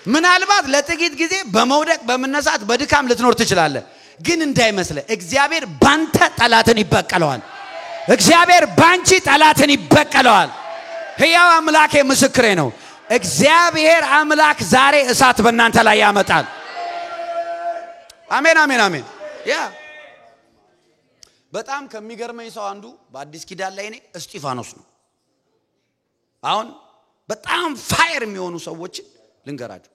ምናልባት ለጥቂት ጊዜ በመውደቅ በመነሳት በድካም ልትኖር ትችላለህ፣ ግን እንዳይመስልህ እግዚአብሔር ባንተ ጠላትን ይበቀለዋል። እግዚአብሔር ባንቺ ጠላትን ይበቀለዋል። ሕያው አምላኬ ምስክሬ ነው። እግዚአብሔር አምላክ ዛሬ እሳት በእናንተ ላይ ያመጣል። አሜን አሜን አሜን። ያ በጣም ከሚገርመኝ ሰው አንዱ በአዲስ ኪዳን ላይ እኔ እስጢፋኖስ ነው። አሁን በጣም fire የሚሆኑ ሰዎችን ልንገራችሁ።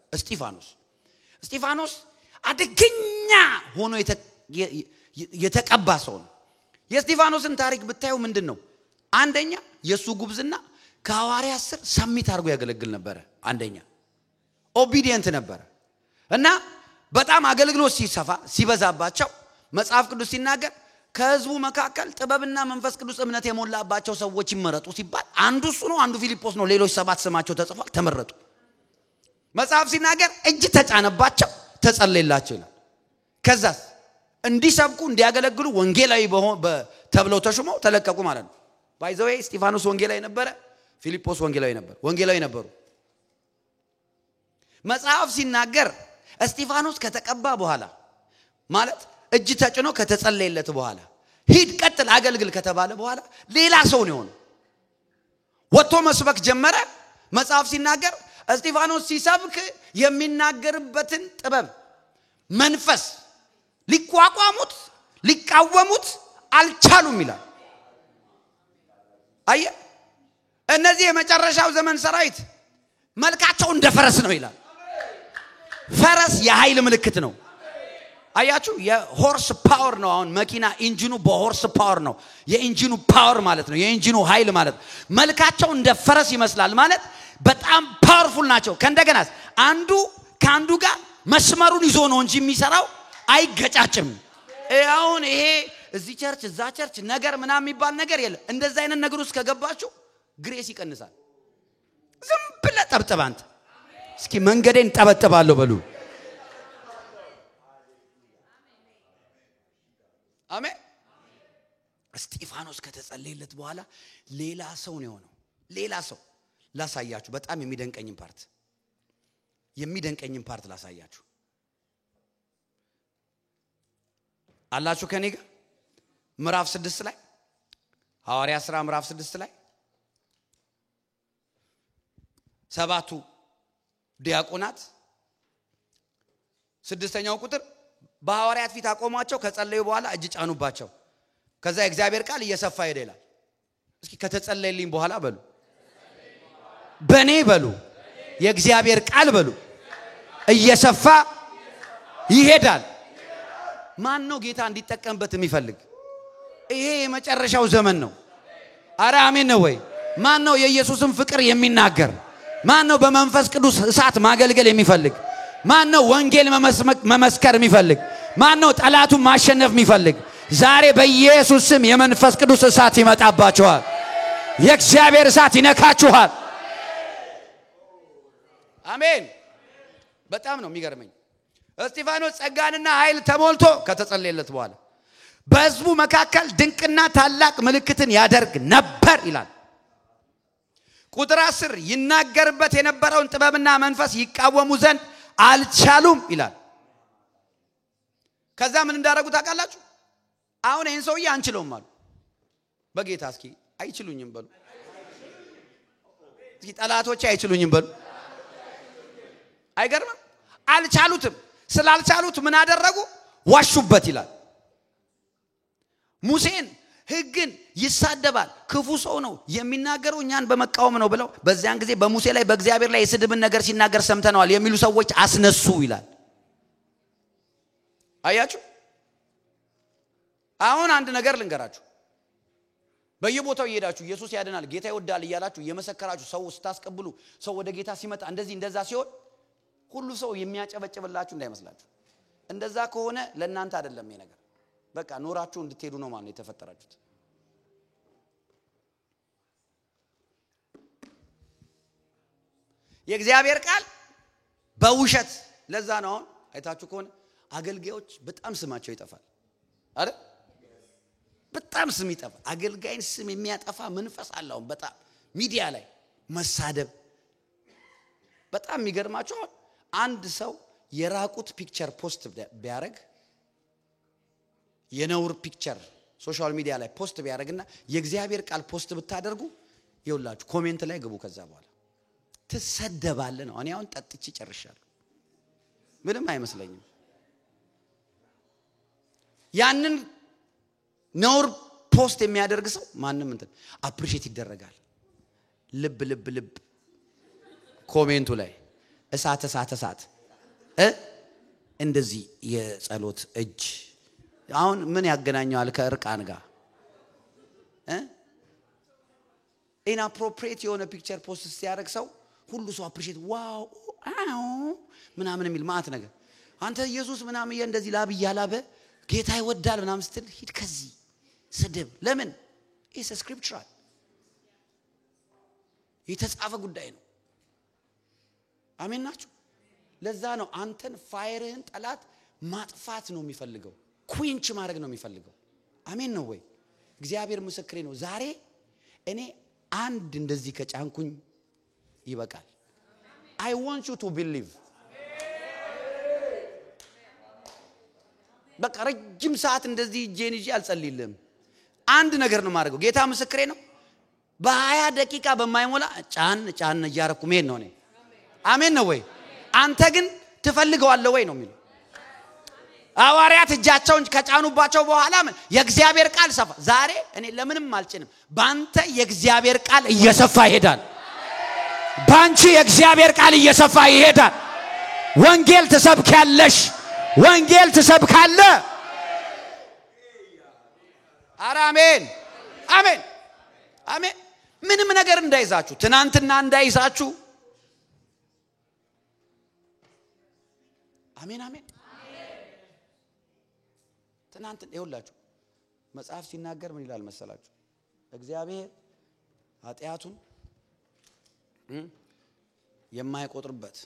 እስጢፋኖስ አደገኛ ሆኖ የተቀባ ሰው ነው። የእስጢፋኖስን ታሪክ ብታዩ ምንድን ነው? አንደኛ የእሱ ጉብዝና ከሐዋርያት ስር submit አድርጎ ያገለግል ነበረ። አንደኛ obedient ነበረ እና በጣም አገልግሎት ሲሰፋ ሲበዛባቸው መጽሐፍ ቅዱስ ሲናገር ከህዝቡ መካከል ጥበብና መንፈስ ቅዱስ እምነት የሞላባቸው ሰዎች ይመረጡ ሲባል አንዱ እሱ ነው፣ አንዱ ፊልጶስ ነው። ሌሎች 7 ስማቸው ተጽፏል፣ ተመረጡ። መጽሐፍ ሲናገር እጅ ተጫነባቸው፣ ተጸለየላቸው ይላል። ከዛስ እንዲሰብኩ እንዲያገለግሉ ወንጌላዊ ተብለው ተሹመው ተለቀቁ ማለት ነው። By the way እስጢፋኖስ ወንጌላዊ ነበረ፣ ፊልጶስ ወንጌላዊ ነበር፣ ወንጌላዊ ነበሩ። መጽሐፍ ሲናገር እስጢፋኖስ ከተቀባ በኋላ ማለት እጅ ተጭኖ ከተጸለየለት በኋላ ሂድ ቀጥል አገልግል ከተባለ በኋላ ሌላ ሰው ነው የሆነው። ወጥቶ መስበክ ጀመረ። መጽሐፍ ሲናገር እስጢፋኖስ ሲሰብክ የሚናገርበትን ጥበብ መንፈስ ሊቋቋሙት ሊቃወሙት አልቻሉም ይላል። አየ እነዚህ የመጨረሻው ዘመን ሰራዊት መልካቸው እንደ ፈረስ ነው ይላል። ፈረስ የኃይል ምልክት ነው። አያችሁ፣ የ horse power ነው። አሁን መኪና engine ኑ በ horse power ነው። የ engine ኑ power ማለት ነው፣ የ engine ኑ ኃይል ማለት ነው። መልካቸው እንደ ፈረስ ይመስላል ማለት በጣም powerful ናቸው። ከእንደገና አንዱ ከአንዱ ጋር መስመሩን ይዞ ነው እንጂ የሚሰራው አይገጫጭም። አሁን ይሄ እዚህ church እዛ church ነገር ምናምን የሚባል ነገር የለም። እንደዛ አይነት ነገር ውስጥ ከገባችሁ grace ይቀንሳል። ዝም ብለህ ጠብጥብ አንተ። እስኪ መንገዴን ጠበጥባለሁ በሉ። አሜን። እስጢፋኖስ ከተጸለየለት በኋላ ሌላ ሰው ነው የሆነው። ሌላ ሰው ላሳያችሁ። በጣም የሚደንቀኝን part ላሳያችሁ። አላችሁ ከኔ ጋር? ምዕራፍ 6 ላይ ሐዋርያ ሥራ ምዕራፍ 6 ላይ 7ቱ ዲያቆናት 6ኛው ቁጥር በሐዋርያት ፊት አቆሟቸው፣ ከጸለዩ በኋላ እጅ ጫኑባቸው። ከዛ የእግዚአብሔር ቃል እየሰፋ ሄደ ይላል። እስኪ ከተጸለየልኝ በኋላ በሉ፣ በኔ በሉ፣ የእግዚአብሔር ቃል በሉ እየሰፋ ይሄዳል። ማን ነው ጌታ እንዲጠቀምበት የሚፈልግ? ይሄ የመጨረሻው ዘመን ነው። አረ አሜን ነው ወይ? ማን ነው የኢየሱስን ፍቅር የሚናገር? ማን ነው በመንፈስ ቅዱስ እሳት ማገልገል የሚፈልግ? ማን ነው ወንጌል መመስከር የሚፈልግ? ማን ነው ጠላቱን ማሸነፍ የሚፈልግ? ዛሬ በኢየሱስ ስም የመንፈስ ቅዱስ እሳት ይመጣባችኋል። የእግዚአብሔር እሳት ይነካችኋል። አሜን። በጣም ነው የሚገርመኝ። እስጢፋኖስ ጸጋንና ኃይል ተሞልቶ ከተጸለየለት በኋላ በሕዝቡ መካከል ድንቅና ታላቅ ምልክትን ያደርግ ነበር ይላል። ቁጥር 10 ይናገርበት የነበረውን ጥበብና መንፈስ ይቃወሙ ዘንድ አልቻሉም ይላል። ከዛ ምን እንዳደረጉ ታውቃላችሁ? አሁን ይሄን ሰውዬ አንችለውም አሉ። በጌታ እስኪ አይችሉኝም በሉ። እስኪ ጠላቶቼ አይችሉኝም በሉ። አይገርምም? አልቻሉትም። ስላልቻሉት ምን አደረጉ? ዋሹበት ይላል። ሙሴን ሕግን ይሳደባል፣ ክፉ ሰው ነው፣ የሚናገረው እኛን በመቃወም ነው ብለው በዚያን ጊዜ በሙሴ ላይ በእግዚአብሔር ላይ የስድብን ነገር ሲናገር ሰምተነዋል የሚሉ ሰዎች አስነሱ ይላል። አያችሁ? አሁን አንድ ነገር ልንገራችሁ። በየቦታው እየሄዳችሁ ኢየሱስ ያድናል፣ ጌታ ይወዳል እያላችሁ እየመሰከራችሁ ሰው ስታስቀብሉ፣ ሰው ወደ ጌታ ሲመጣ እንደዚህ እንደዛ ሲሆን ሁሉ ሰው የሚያጨበጭብላችሁ እንዳይመስላችሁ። እንደዛ ከሆነ ለእናንተ አይደለም ይሄ ነገር። በቃ ኖራችሁ እንድትሄዱ ነው ማለት ነው የተፈጠራችሁት። የእግዚአብሔር ቃል በውሸት ለዛ ነው አሁን አይታችሁ ከሆነ አገልጋዮች በጣም ስማቸው ይጠፋል አይደል? በጣም ስም ይጠፋል። አገልጋይን ስም የሚያጠፋ መንፈስ አለ አሁን በጣም ሚዲያ ላይ መሳደብ። በጣም የሚገርማችሁ አሁን አንድ ሰው የራቁት picture post ቢያደርግ፣ የነውር picture social media ላይ post ቢያደርግና የእግዚአብሔር ቃል post ብታደርጉ ይኸውላችሁ comment ላይ ግቡ። ከዛ በኋላ ትሰደባለህ ነው። እኔ አሁን ጠጥቼ ጨርሻለሁ፣ ምንም አይመስለኝም። ያንን ነውር post የሚያደርግ ሰው ማንም እንትን appreciate ይደረጋል። ልብ ልብ ልብ comment ኡ ላይ እሳት እሳት እሳት እንደዚህ የጸሎት እጅ አሁን ምን ያገናኘዋል ከእርቃን ጋር? Inappropriate የሆነ picture post ሲያደርግ ሰው ሁሉ ሰው appreciate wow አዎ ምናምን የሚል ማአት ነገር። አንተ ኢየሱስ ምናምን እንደዚህ ላብ እያላበ ጌታ ይወዳል ምናምን ስትል ሂድ ከዚህ ስድብ። ለምን? It's scriptural የተጻፈ ጉዳይ ነው። አሜን ናችሁ? ለዛ ነው አንተን fire ህን ጠላት ማጥፋት ነው የሚፈልገው፣ quench ማድረግ ነው የሚፈልገው። አሜን ነው ወይ? እግዚአብሔር ምስክሬ ነው። ዛሬ እኔ አንድ እንደዚህ ከጫንኩኝ ይበቃል። I want you to believe። በቃ ረጅም ሰዓት እንደዚህ እጄን ይዤ አልጸልይልህም። አንድ ነገር ነው የማደርገው። ጌታ ምስክሬ ነው። በ20 ደቂቃ በማይሞላ ጫን ጫን እያረኩ መሄድ ነው እኔ። አሜን ነው ወይ? አንተ ግን ትፈልገዋለህ ወይ ነው የሚለው። ሐዋርያት እጃቸውን ከጫኑባቸው በኋላ ምን የእግዚአብሔር ቃል ሰፋ። ዛሬ እኔ ለምንም አልጭንም። ባንተ የእግዚአብሔር ቃል እየሰፋ ይሄዳል። ባንቺ የእግዚአብሔር ቃል እየሰፋ ይሄዳል። ወንጌል ትሰብኪያለሽ። ወንጌል ትሰብካለህ። ኧረ አሜን አሜን አሜን። ምንም ነገር እንዳይዛችሁ፣ ትናንትና እንዳይዛችሁ። አሜን አሜን። ትናንት ይኸውላችሁ መጽሐፍ ሲናገር ምን ይላል መሰላችሁ? እግዚአብሔር ኃጢአቱን የማይቆጥርበት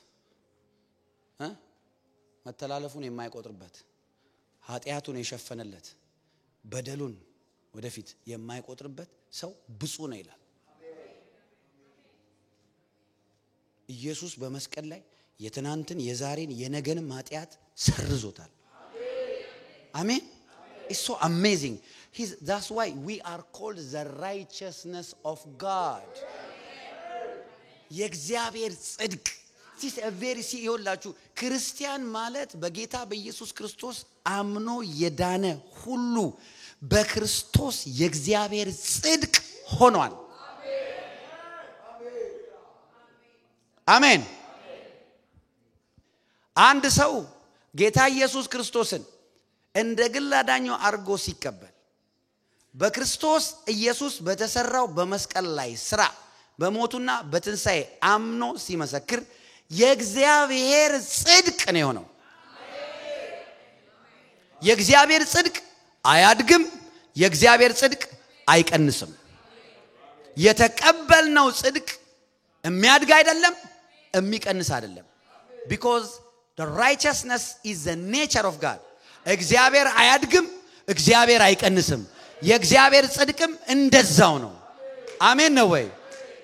መተላለፉን የማይቆጥርበት ኃጢአቱን የሸፈነለት በደሉን ወደፊት የማይቆጥርበት ሰው ብፁዕ ነው ይላል። ኢየሱስ በመስቀል ላይ የትናንትን የዛሬን የነገንም ኃጢአት ሰርዞታል። አሜን። It's so amazing. That's why we are called the righteousness of God. የእግዚአብሔር ጽድቅ። This is a very ይኸውላችሁ ክርስቲያን ማለት በጌታ በኢየሱስ ክርስቶስ አምኖ የዳነ ሁሉ በክርስቶስ የእግዚአብሔር ጽድቅ ሆኗል። አሜን። አንድ ሰው ጌታ ኢየሱስ ክርስቶስን እንደ ግል አዳኙ አድርጎ ሲቀበል በክርስቶስ ኢየሱስ በተሰራው በመስቀል ላይ ስራ በሞቱና በትንሣኤ አምኖ ሲመሰክር የእግዚአብሔር ጽድቅ ነው የሆነው። የእግዚአብሔር ጽድቅ አያድግም። የእግዚአብሔር ጽድቅ አይቀንስም። የተቀበልነው ጽድቅ የሚያድግ አይደለም፣ የሚቀንስ አይደለም። Because the righteousness is the nature of God. እግዚአብሔር አያድግም፣ እግዚአብሔር አይቀንስም። የእግዚአብሔር ጽድቅም እንደዛው ነው። አሜን ነው ወይ?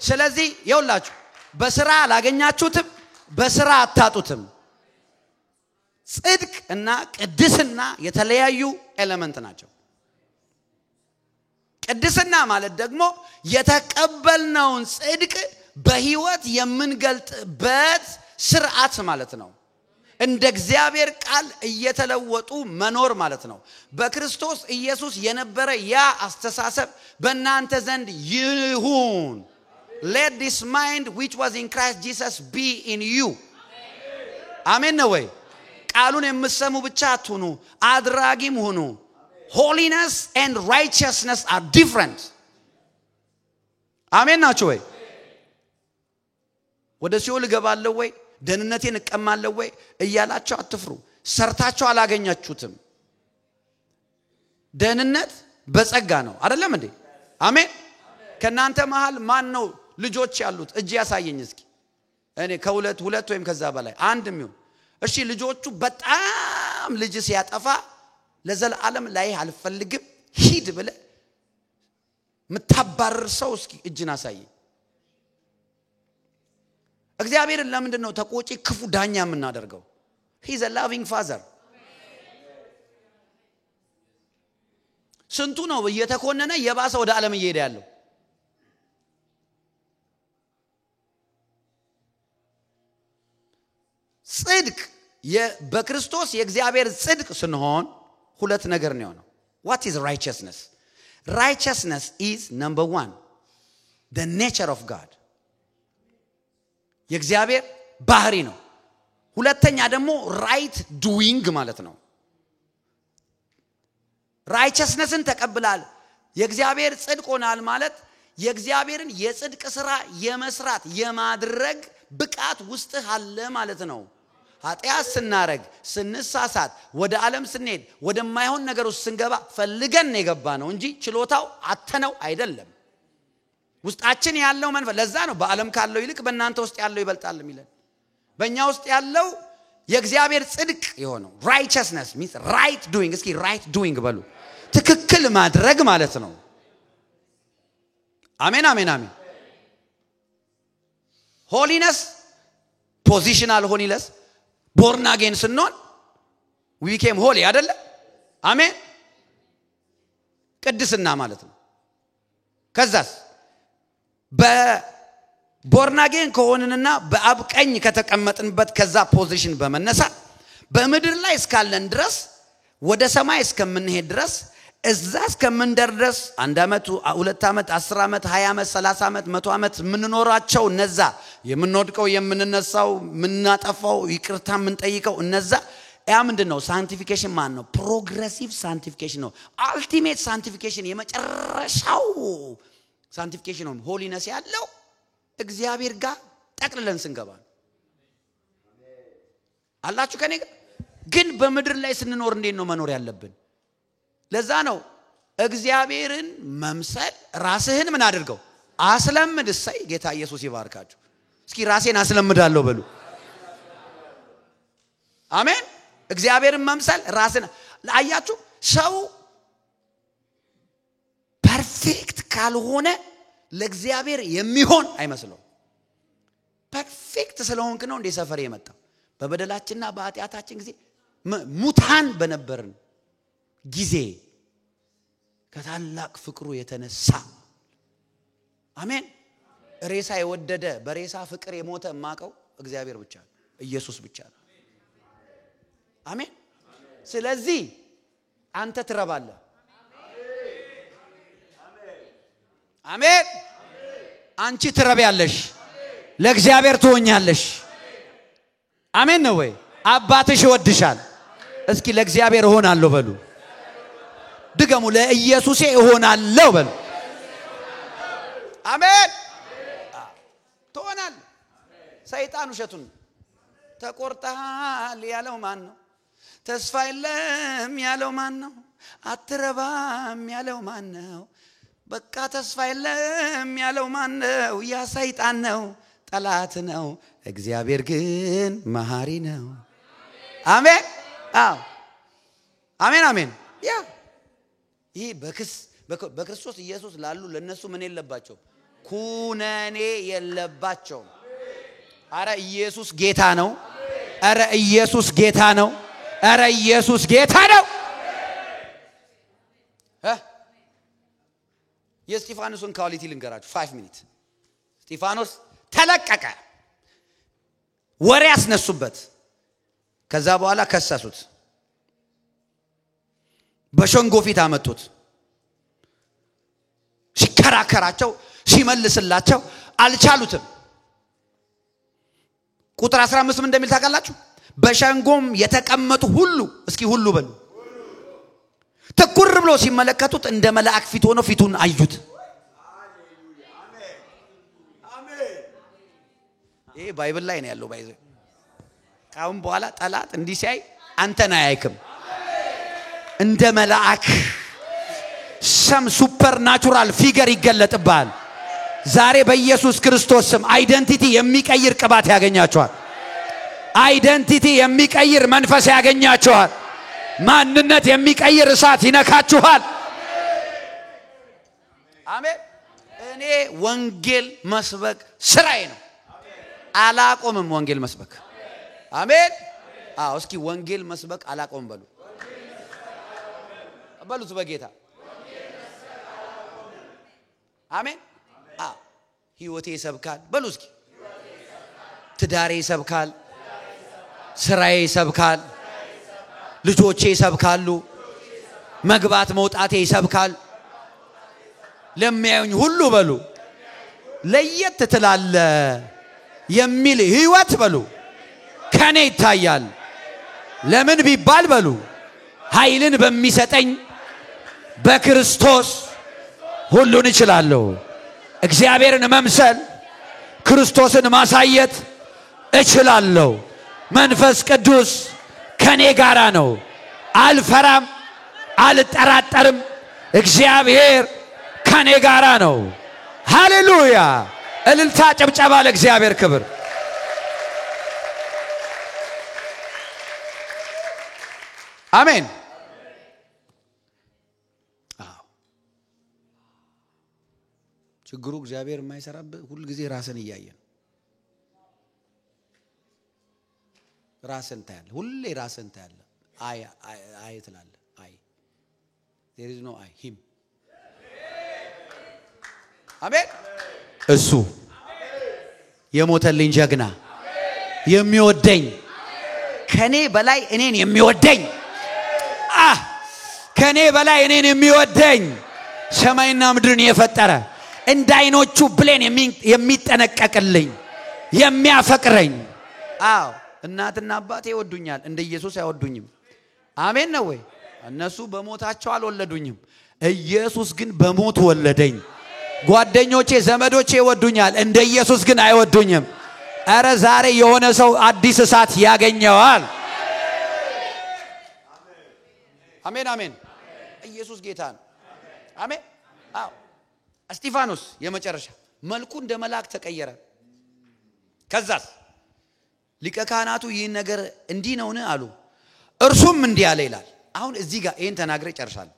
ስለዚህ ይኸውላችሁ በስራ አላገኛችሁትም፣ በስራ አታጡትም። ጽድቅ እና ቅድስና የተለያዩ element ናቸው። ቅድስና ማለት ደግሞ የተቀበልነውን ጽድቅ በህይወት የምንገልጥበት ስርዓት ማለት ነው። እንደ እግዚአብሔር ቃል እየተለወጡ መኖር ማለት ነው። በክርስቶስ ኢየሱስ የነበረ ያ አስተሳሰብ በእናንተ ዘንድ ይሁን። Let this mind which was in Christ Jesus be in you. አሜን ነው ወይ? ቃሉን የምትሰሙ ብቻ አትሁኑ፣ አድራጊም ሁኑ። Holiness and righteousness are different. አሜን ናችሁ ወይ? ወደ ሲኦል እገባለሁ ወይ ደህንነቴን እቀማለሁ ወይ እያላችሁ አትፍሩ። ሰርታችሁ አላገኛችሁትም። ደህንነት በጸጋ ነው አይደለም እንዴ? አሜን። ከናንተ መሃል ማን ነው ልጆች ያሉት? እጅ ያሳየኝ እስኪ። እኔ ከሁለት ሁለት ወይም ከዛ በላይ አንድም ይሁን። እሺ ልጆቹ በጣም ልጅ ሲያጠፋ ለዘላለም ላይ አልፈልግም ሂድ ብለህ ምታባርር ሰው እስኪ እጅን አሳየኝ። እግዚአብሔርን ለምንድን ነው ተቆጪ ክፉ ዳኛ የምናደርገው? He is a loving father. ስንቱ ነው እየተኮነነ የባሰ ወደ ዓለም እየሄደ ያለው? ጽድቅ በክርስቶስ የእግዚአብሔር ጽድቅ ስንሆን ሁለት ነገር ነው የሆነው። What is righteousness? Righteousness is number one, the nature of God. የእግዚአብሔር ባህሪ ነው። ሁለተኛ ደግሞ right doing ማለት ነው። Righteousnessን ተቀብላል፣ የእግዚአብሔር ጽድቅ ሆናል ማለት የእግዚአብሔርን የጽድቅ ስራ የመስራት የማድረግ ብቃት ውስጥህ አለ ማለት ነው። ኃጢአት ስናረግ፣ ስንሳሳት፣ ወደ ዓለም ስንሄድ፣ ወደማይሆን ነገር ውስጥ ስንገባ ፈልገን ነው የገባነው እንጂ ችሎታው አተነው አይደለም። ውስጣችን ያለው መንፈስ፣ ለዛ ነው በዓለም ካለው ይልቅ በእናንተ ውስጥ ያለው ይበልጣል የሚለን። በእኛ ውስጥ ያለው የእግዚአብሔር ጽድቅ የሆነው righteousness means right doing። እስኪ right doing በሉ። ትክክል ማድረግ ማለት ነው። አሜን፣ አሜን፣ አሜን። Holiness, positional holiness፣ born again ስንሆን we became holy አይደለ? አሜን። ቅድስና ማለት ነው። ከዛስ በ born again ከሆንንና በአብ ቀኝ ከተቀመጥንበት ከዛ position በመነሳት በምድር ላይ እስካለን ድረስ፣ ወደ ሰማይ እስከምንሄድ ድረስ፣ እዛ እስከምንደርስ ድረስ፣ 1 ዓመት፣ 2 ዓመት፣ 10 ዓመት፣ 20 ዓመት፣ 30 ዓመት፣ 100 ዓመት የምንኖራቸው እነዛ የምንወድቀው፣ የምንነሳው፣ የምናጠፋው፣ ይቅርታ የምንጠይቀው እነዛ ያ ምንድን ነው? Sanctification ማን ነው? Progressive sanctification ነው። Ultimate sanctification፣ የመጨረሻው sanctification ነው። Holiness ያለው እግዚአብሔር ጋር ጠቅልለን ስንገባ ነው። አላችሁ ከኔ ጋር? ግን በምድር ላይ ስንኖር እንዴት ነው መኖር ያለብን? ለዛ ነው እግዚአብሔርን መምሰል ራስህን ምን አድርገው? አስለምድ። እሰይ፣ ጌታ ኢየሱስ ይባርካችሁ። እስኪ ራሴን አስለምዳለሁ በሉ። አሜን። እግዚአብሔርን መምሰል ራስን፣ አያችሁ፣ ሰው perfect ካልሆነ ለእግዚአብሔር የሚሆን አይመስለውም። Perfect ስለሆንክ ነው እንዴ ሰፈር የመጣው? በበደላችንና በኃጢአታችን ጊዜ ሙታን በነበርን ጊዜ ከታላቅ ፍቅሩ የተነሳ፣ አሜን። ሬሳ የወደደ፣ በሬሳ ፍቅር የሞተ የማቀው እግዚአብሔር ብቻ ነው፣ ኢየሱስ ብቻ ነው። አሜን። ስለዚህ አንተ ትረባለህ። አሜን። አንቺ ትረቢያለሽ፣ ለእግዚአብሔር ትሆኛለሽ። አሜን ነው ወይ? አባትሽ ይወድሻል። እስኪ ለእግዚአብሔር እሆናለሁ በሉ። ድገሙ። ለኢየሱሴ እሆናለሁ በሉ። አሜን። ትሆናለህ። ሰይጣን ውሸቱን፣ ተቆርጠሃል ያለው ማን ነው? ተስፋ የለም ያለው ማን ነው? አትረባም ያለው ማን ነው? በቃ ተስፋ የለም ያለው ማን ነው? ያ ሰይጣን ነው፣ ጠላት ነው። እግዚአብሔር ግን መሐሪ ነው። አሜን። አዎ፣ አሜን፣ አሜን። ያ ይህ በክስ በክርስቶስ ኢየሱስ ላሉ ለነሱ ምን የለባቸውም? ኩነኔ የለባቸውም። አረ ኢየሱስ ጌታ ነው። አረ ኢየሱስ ጌታ ነው። አረ ኢየሱስ ጌታ ነው። የእስጢፋኖስን quality ልንገራችሁ። 5 minute። እስጢፋኖስ ተለቀቀ። ወሬ ያስነሱበት። ከዛ በኋላ ከሰሱት። በሸንጎ ፊት አመጡት። ሲከራከራቸው፣ ሲመልስላቸው አልቻሉትም። ቁጥር 15 ምን እንደሚል ታውቃላችሁ? በሸንጎም የተቀመጡ ሁሉ፣ እስኪ ሁሉ በሉ፣ ትኩር ብሎ ሲመለከቱት እንደ መልአክ ፊት ሆኖ ፊቱን አዩት። ይሄ Bible ላይ ነው ያለው። By the way፣ ከአሁን በኋላ ጠላት እንዲህ ሲያይ አንተን አያይክም። እንደ መልአክ some supernatural figure ይገለጥብሃል። ዛሬ በኢየሱስ ክርስቶስ ስም identity የሚቀይር ቅባት ያገኛችኋል። Identity የሚቀይር መንፈስ ያገኛችኋል። ማንነት የሚቀይር እሳት ይነካችኋል። አሜን። እኔ ወንጌል መስበክ ስራዬ ነው። አላቆምም ወንጌል መስበክ። አሜን። አዎ፣ እስኪ ወንጌል መስበክ አላቆምም በሉ፣ በሉት በጌታ። አሜን። አዎ፣ ህይወቴ ይሰብካል በሉ እስኪ። ትዳሬ ይሰብካል። ስራዬ ይሰብካል፣ ልጆቼ ይሰብካሉ፣ መግባት መውጣቴ ይሰብካል። ለሚያዩኝ ሁሉ በሉ ለየት ትላለ የሚል ህይወት በሉ ከኔ ይታያል። ለምን ቢባል በሉ ኃይልን በሚሰጠኝ በክርስቶስ ሁሉን እችላለሁ። እግዚአብሔርን መምሰል ክርስቶስን ማሳየት እችላለሁ። መንፈስ ቅዱስ ከኔ ጋራ ነው። አልፈራም፣ አልጠራጠርም። እግዚአብሔር ከኔ ጋራ ነው። ሃሌሉያ! እልልታ ጭብጨባ ለእግዚአብሔር ክብር። አሜን። አዎ ችግሩ እግዚአብሔር የማይሰራበት ሁል ጊዜ ራስን እያየ ነው። ራስን ታያለህ፣ ሁሌ ራስን ታያለህ። I I ትላለህ። I there is no I him። አሜን። እሱ የሞተልኝ ጀግና፣ የሚወደኝ ከኔ በላይ እኔን የሚወደኝ ከኔ በላይ እኔን የሚወደኝ ሰማይና ምድርን የፈጠረ እንደ አይኖቹ ብሌን የሚጠነቀቅልኝ የሚያፈቅረኝ። አዎ እናትና አባቴ ይወዱኛል፣ እንደ ኢየሱስ አይወዱኝም። አሜን ነው ወይ? እነሱ በሞታቸው አልወለዱኝም፣ ኢየሱስ ግን በሞት ወለደኝ። ጓደኞቼ ዘመዶቼ ይወዱኛል፣ እንደ ኢየሱስ ግን አይወዱኝም። ኧረ ዛሬ የሆነ ሰው አዲስ እሳት ያገኘዋል። አሜን አሜን። ኢየሱስ ጌታ ነው። አሜን። አዎ እስጢፋኖስ የመጨረሻ መልኩ እንደ መልአክ ተቀየረ። ከዛስ ሊቀ ካህናቱ ይህን ነገር እንዲህ ነውን አሉ። እርሱም እንዲህ አለ ይላል። አሁን እዚህ ጋር ይህን ተናግሬ ጨርሳለሁ።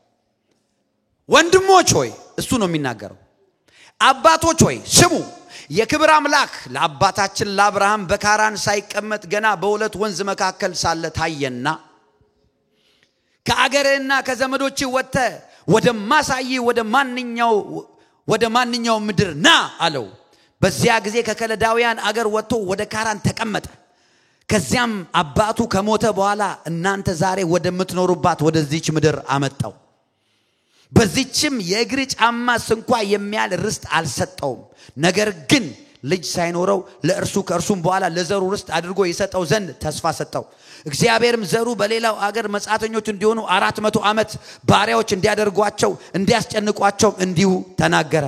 ወንድሞች ሆይ፣ እሱ ነው የሚናገረው፣ አባቶች ሆይ ስሙ። የክብር አምላክ ለአባታችን ለአብርሃም በካራን ሳይቀመጥ ገና በሁለት ወንዝ መካከል ሳለ ታየና ከአገርህና ከዘመዶችህ ወጥተህ ወደማሳይህ ወደ ማንኛው ምድር ና አለው። በዚያ ጊዜ ከከለዳውያን አገር ወጥቶ ወደ ካራን ተቀመጠ። ከዚያም አባቱ ከሞተ በኋላ እናንተ ዛሬ ወደምትኖሩባት ወደዚች ምድር አመጣው። በዚችም የእግር ጫማ ስንኳ የሚያህል ርስት አልሰጠውም። ነገር ግን ልጅ ሳይኖረው ለእርሱ ከእርሱም በኋላ ለዘሩ ርስት አድርጎ ይሰጠው ዘንድ ተስፋ ሰጠው። እግዚአብሔርም ዘሩ በሌላው አገር መጻተኞች እንዲሆኑ 400 ዓመት ባሪያዎች እንዲያደርጓቸው እንዲያስጨንቋቸው እንዲሁ ተናገረ።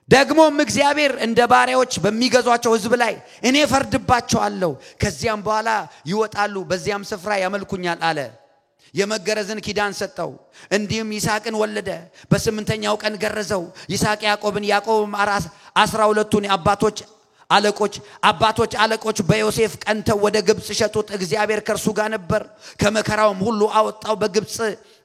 ደግሞም እግዚአብሔር እንደ ባሪያዎች በሚገዟቸው ሕዝብ ላይ እኔ ፈርድባቸዋለሁ፣ ከዚያም በኋላ ይወጣሉ፣ በዚያም ስፍራ ያመልኩኛል አለ። የመገረዝን ኪዳን ሰጠው። እንዲህም ይስሐቅን ወለደ። በ8ኛው ቀን ገረዘው። ይስሐቅ ያዕቆብን፣ ያዕቆብም 12ቱን አባቶች አለቆች በዮሴፍ ቀንተው ወደ ግብጽ ሸጡት። እግዚአብሔር ከእርሱ ጋር ነበር፣ ከመከራውም ሁሉ አወጣው። በግብጽ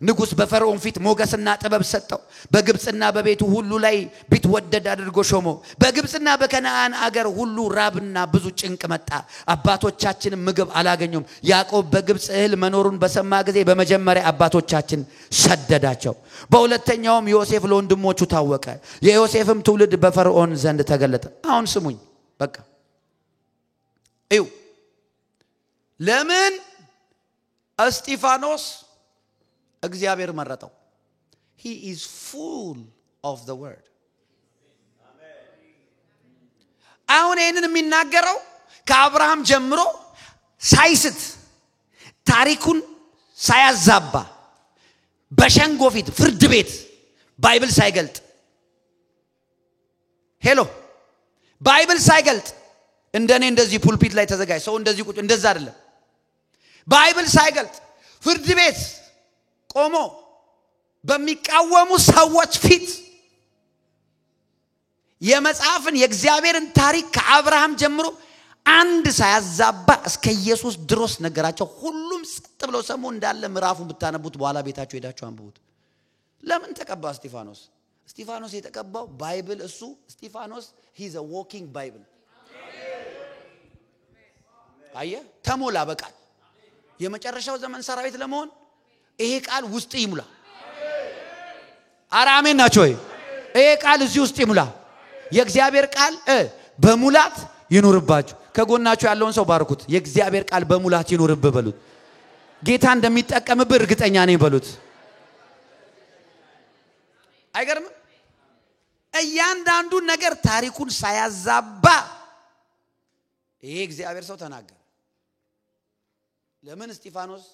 ንጉሥ በፈርዖን ፊት ሞገስና ጥበብ ሰጠው። በግብጽና በቤቱ ሁሉ ላይ ቢትወደድ አድርጎ ሾመው። በግብጽና በከነዓን አገር ሁሉ ራብና ብዙ ጭንቅ መጣ። አባቶቻችንም ምግብ አላገኙም። ያዕቆብ በግብጽ እህል መኖሩን በሰማ ጊዜ በመጀመሪያ አባቶቻችን ሰደዳቸው። በሁለተኛውም ዮሴፍ ለወንድሞቹ ታወቀ። የዮሴፍም ትውልድ በፈርዖን ዘንድ ተገለጠ። አሁን ስሙኝ በቃ እዩ። ለምን እስጢፋኖስ እግዚአብሔር መረጠው? He is full of the word። አሁን ይህንን የሚናገረው ከአብርሃም ጀምሮ ሳይስት ታሪኩን ሳያዛባ በሸንጎ ፊት ፍርድ ቤት Bible ሳይገልጥ hello Bible ሳይገልጥ እንደኔ እንደዚህ pulpit ላይ ተዘጋጅ ሰው እንደዚህ ቁጭ እንደዛ አይደለም። Bible ሳይገልጥ ፍርድ ቤት ቆሞ በሚቃወሙ ሰዎች ፊት የመጽሐፍን የእግዚአብሔርን ታሪክ ከአብርሃም ጀምሮ አንድ ሳያዛባ እስከ ኢየሱስ ድረስ ነገራቸው። ሁሉም ጸጥ ብለው ሰሙ። እንዳለ ምዕራፉን ብታነቡት በኋላ ቤታችሁ ሄዳችሁ አንብቡት። ለምን ተቀባ እስጢፋኖስ? እስጢፋኖስ የተቀባው Bible እሱ እስጢፋኖስ he's a walking Bible። አየህ፣ ተሞላ በቃል። የመጨረሻው ዘመን ሰራዊት ለመሆን ይሄ ቃል ውስጥ ይሙላ። ኧረ አሜን ናቸው ወይ? ይሄ ቃል እዚህ ውስጥ ይሙላ። የእግዚአብሔር ቃል በሙላት ይኑርባችሁ። ከጎናችሁ ያለውን ሰው ባርኩት። የእግዚአብሔር ቃል በሙላት ይኑርብህ በሉት። ጌታ እንደሚጠቀምብህ እርግጠኛ ነኝ በሉት። አይገርምም? እያንዳንዱ ነገር ታሪኩን ሳያዛባ ይሄ እግዚአብሔር ሰው ተናገረ። ለምን እስጢፋኖስ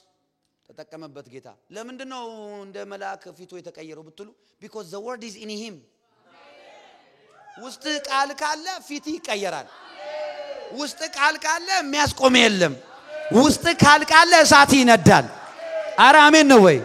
ተጠቀመበት ጌታ? ለምንድን ነው እንደ መልአክ ፊቱ የተቀየረው ብትሉ፣ because the word is in him። ውስጥ ቃል ካለ ፊት ይቀየራል። ውስጥ ቃል ካለ የሚያስቆም የለም። ውስጥ ቃል ካለ እሳት ይነዳል። አረ አሜን ነው ወይ?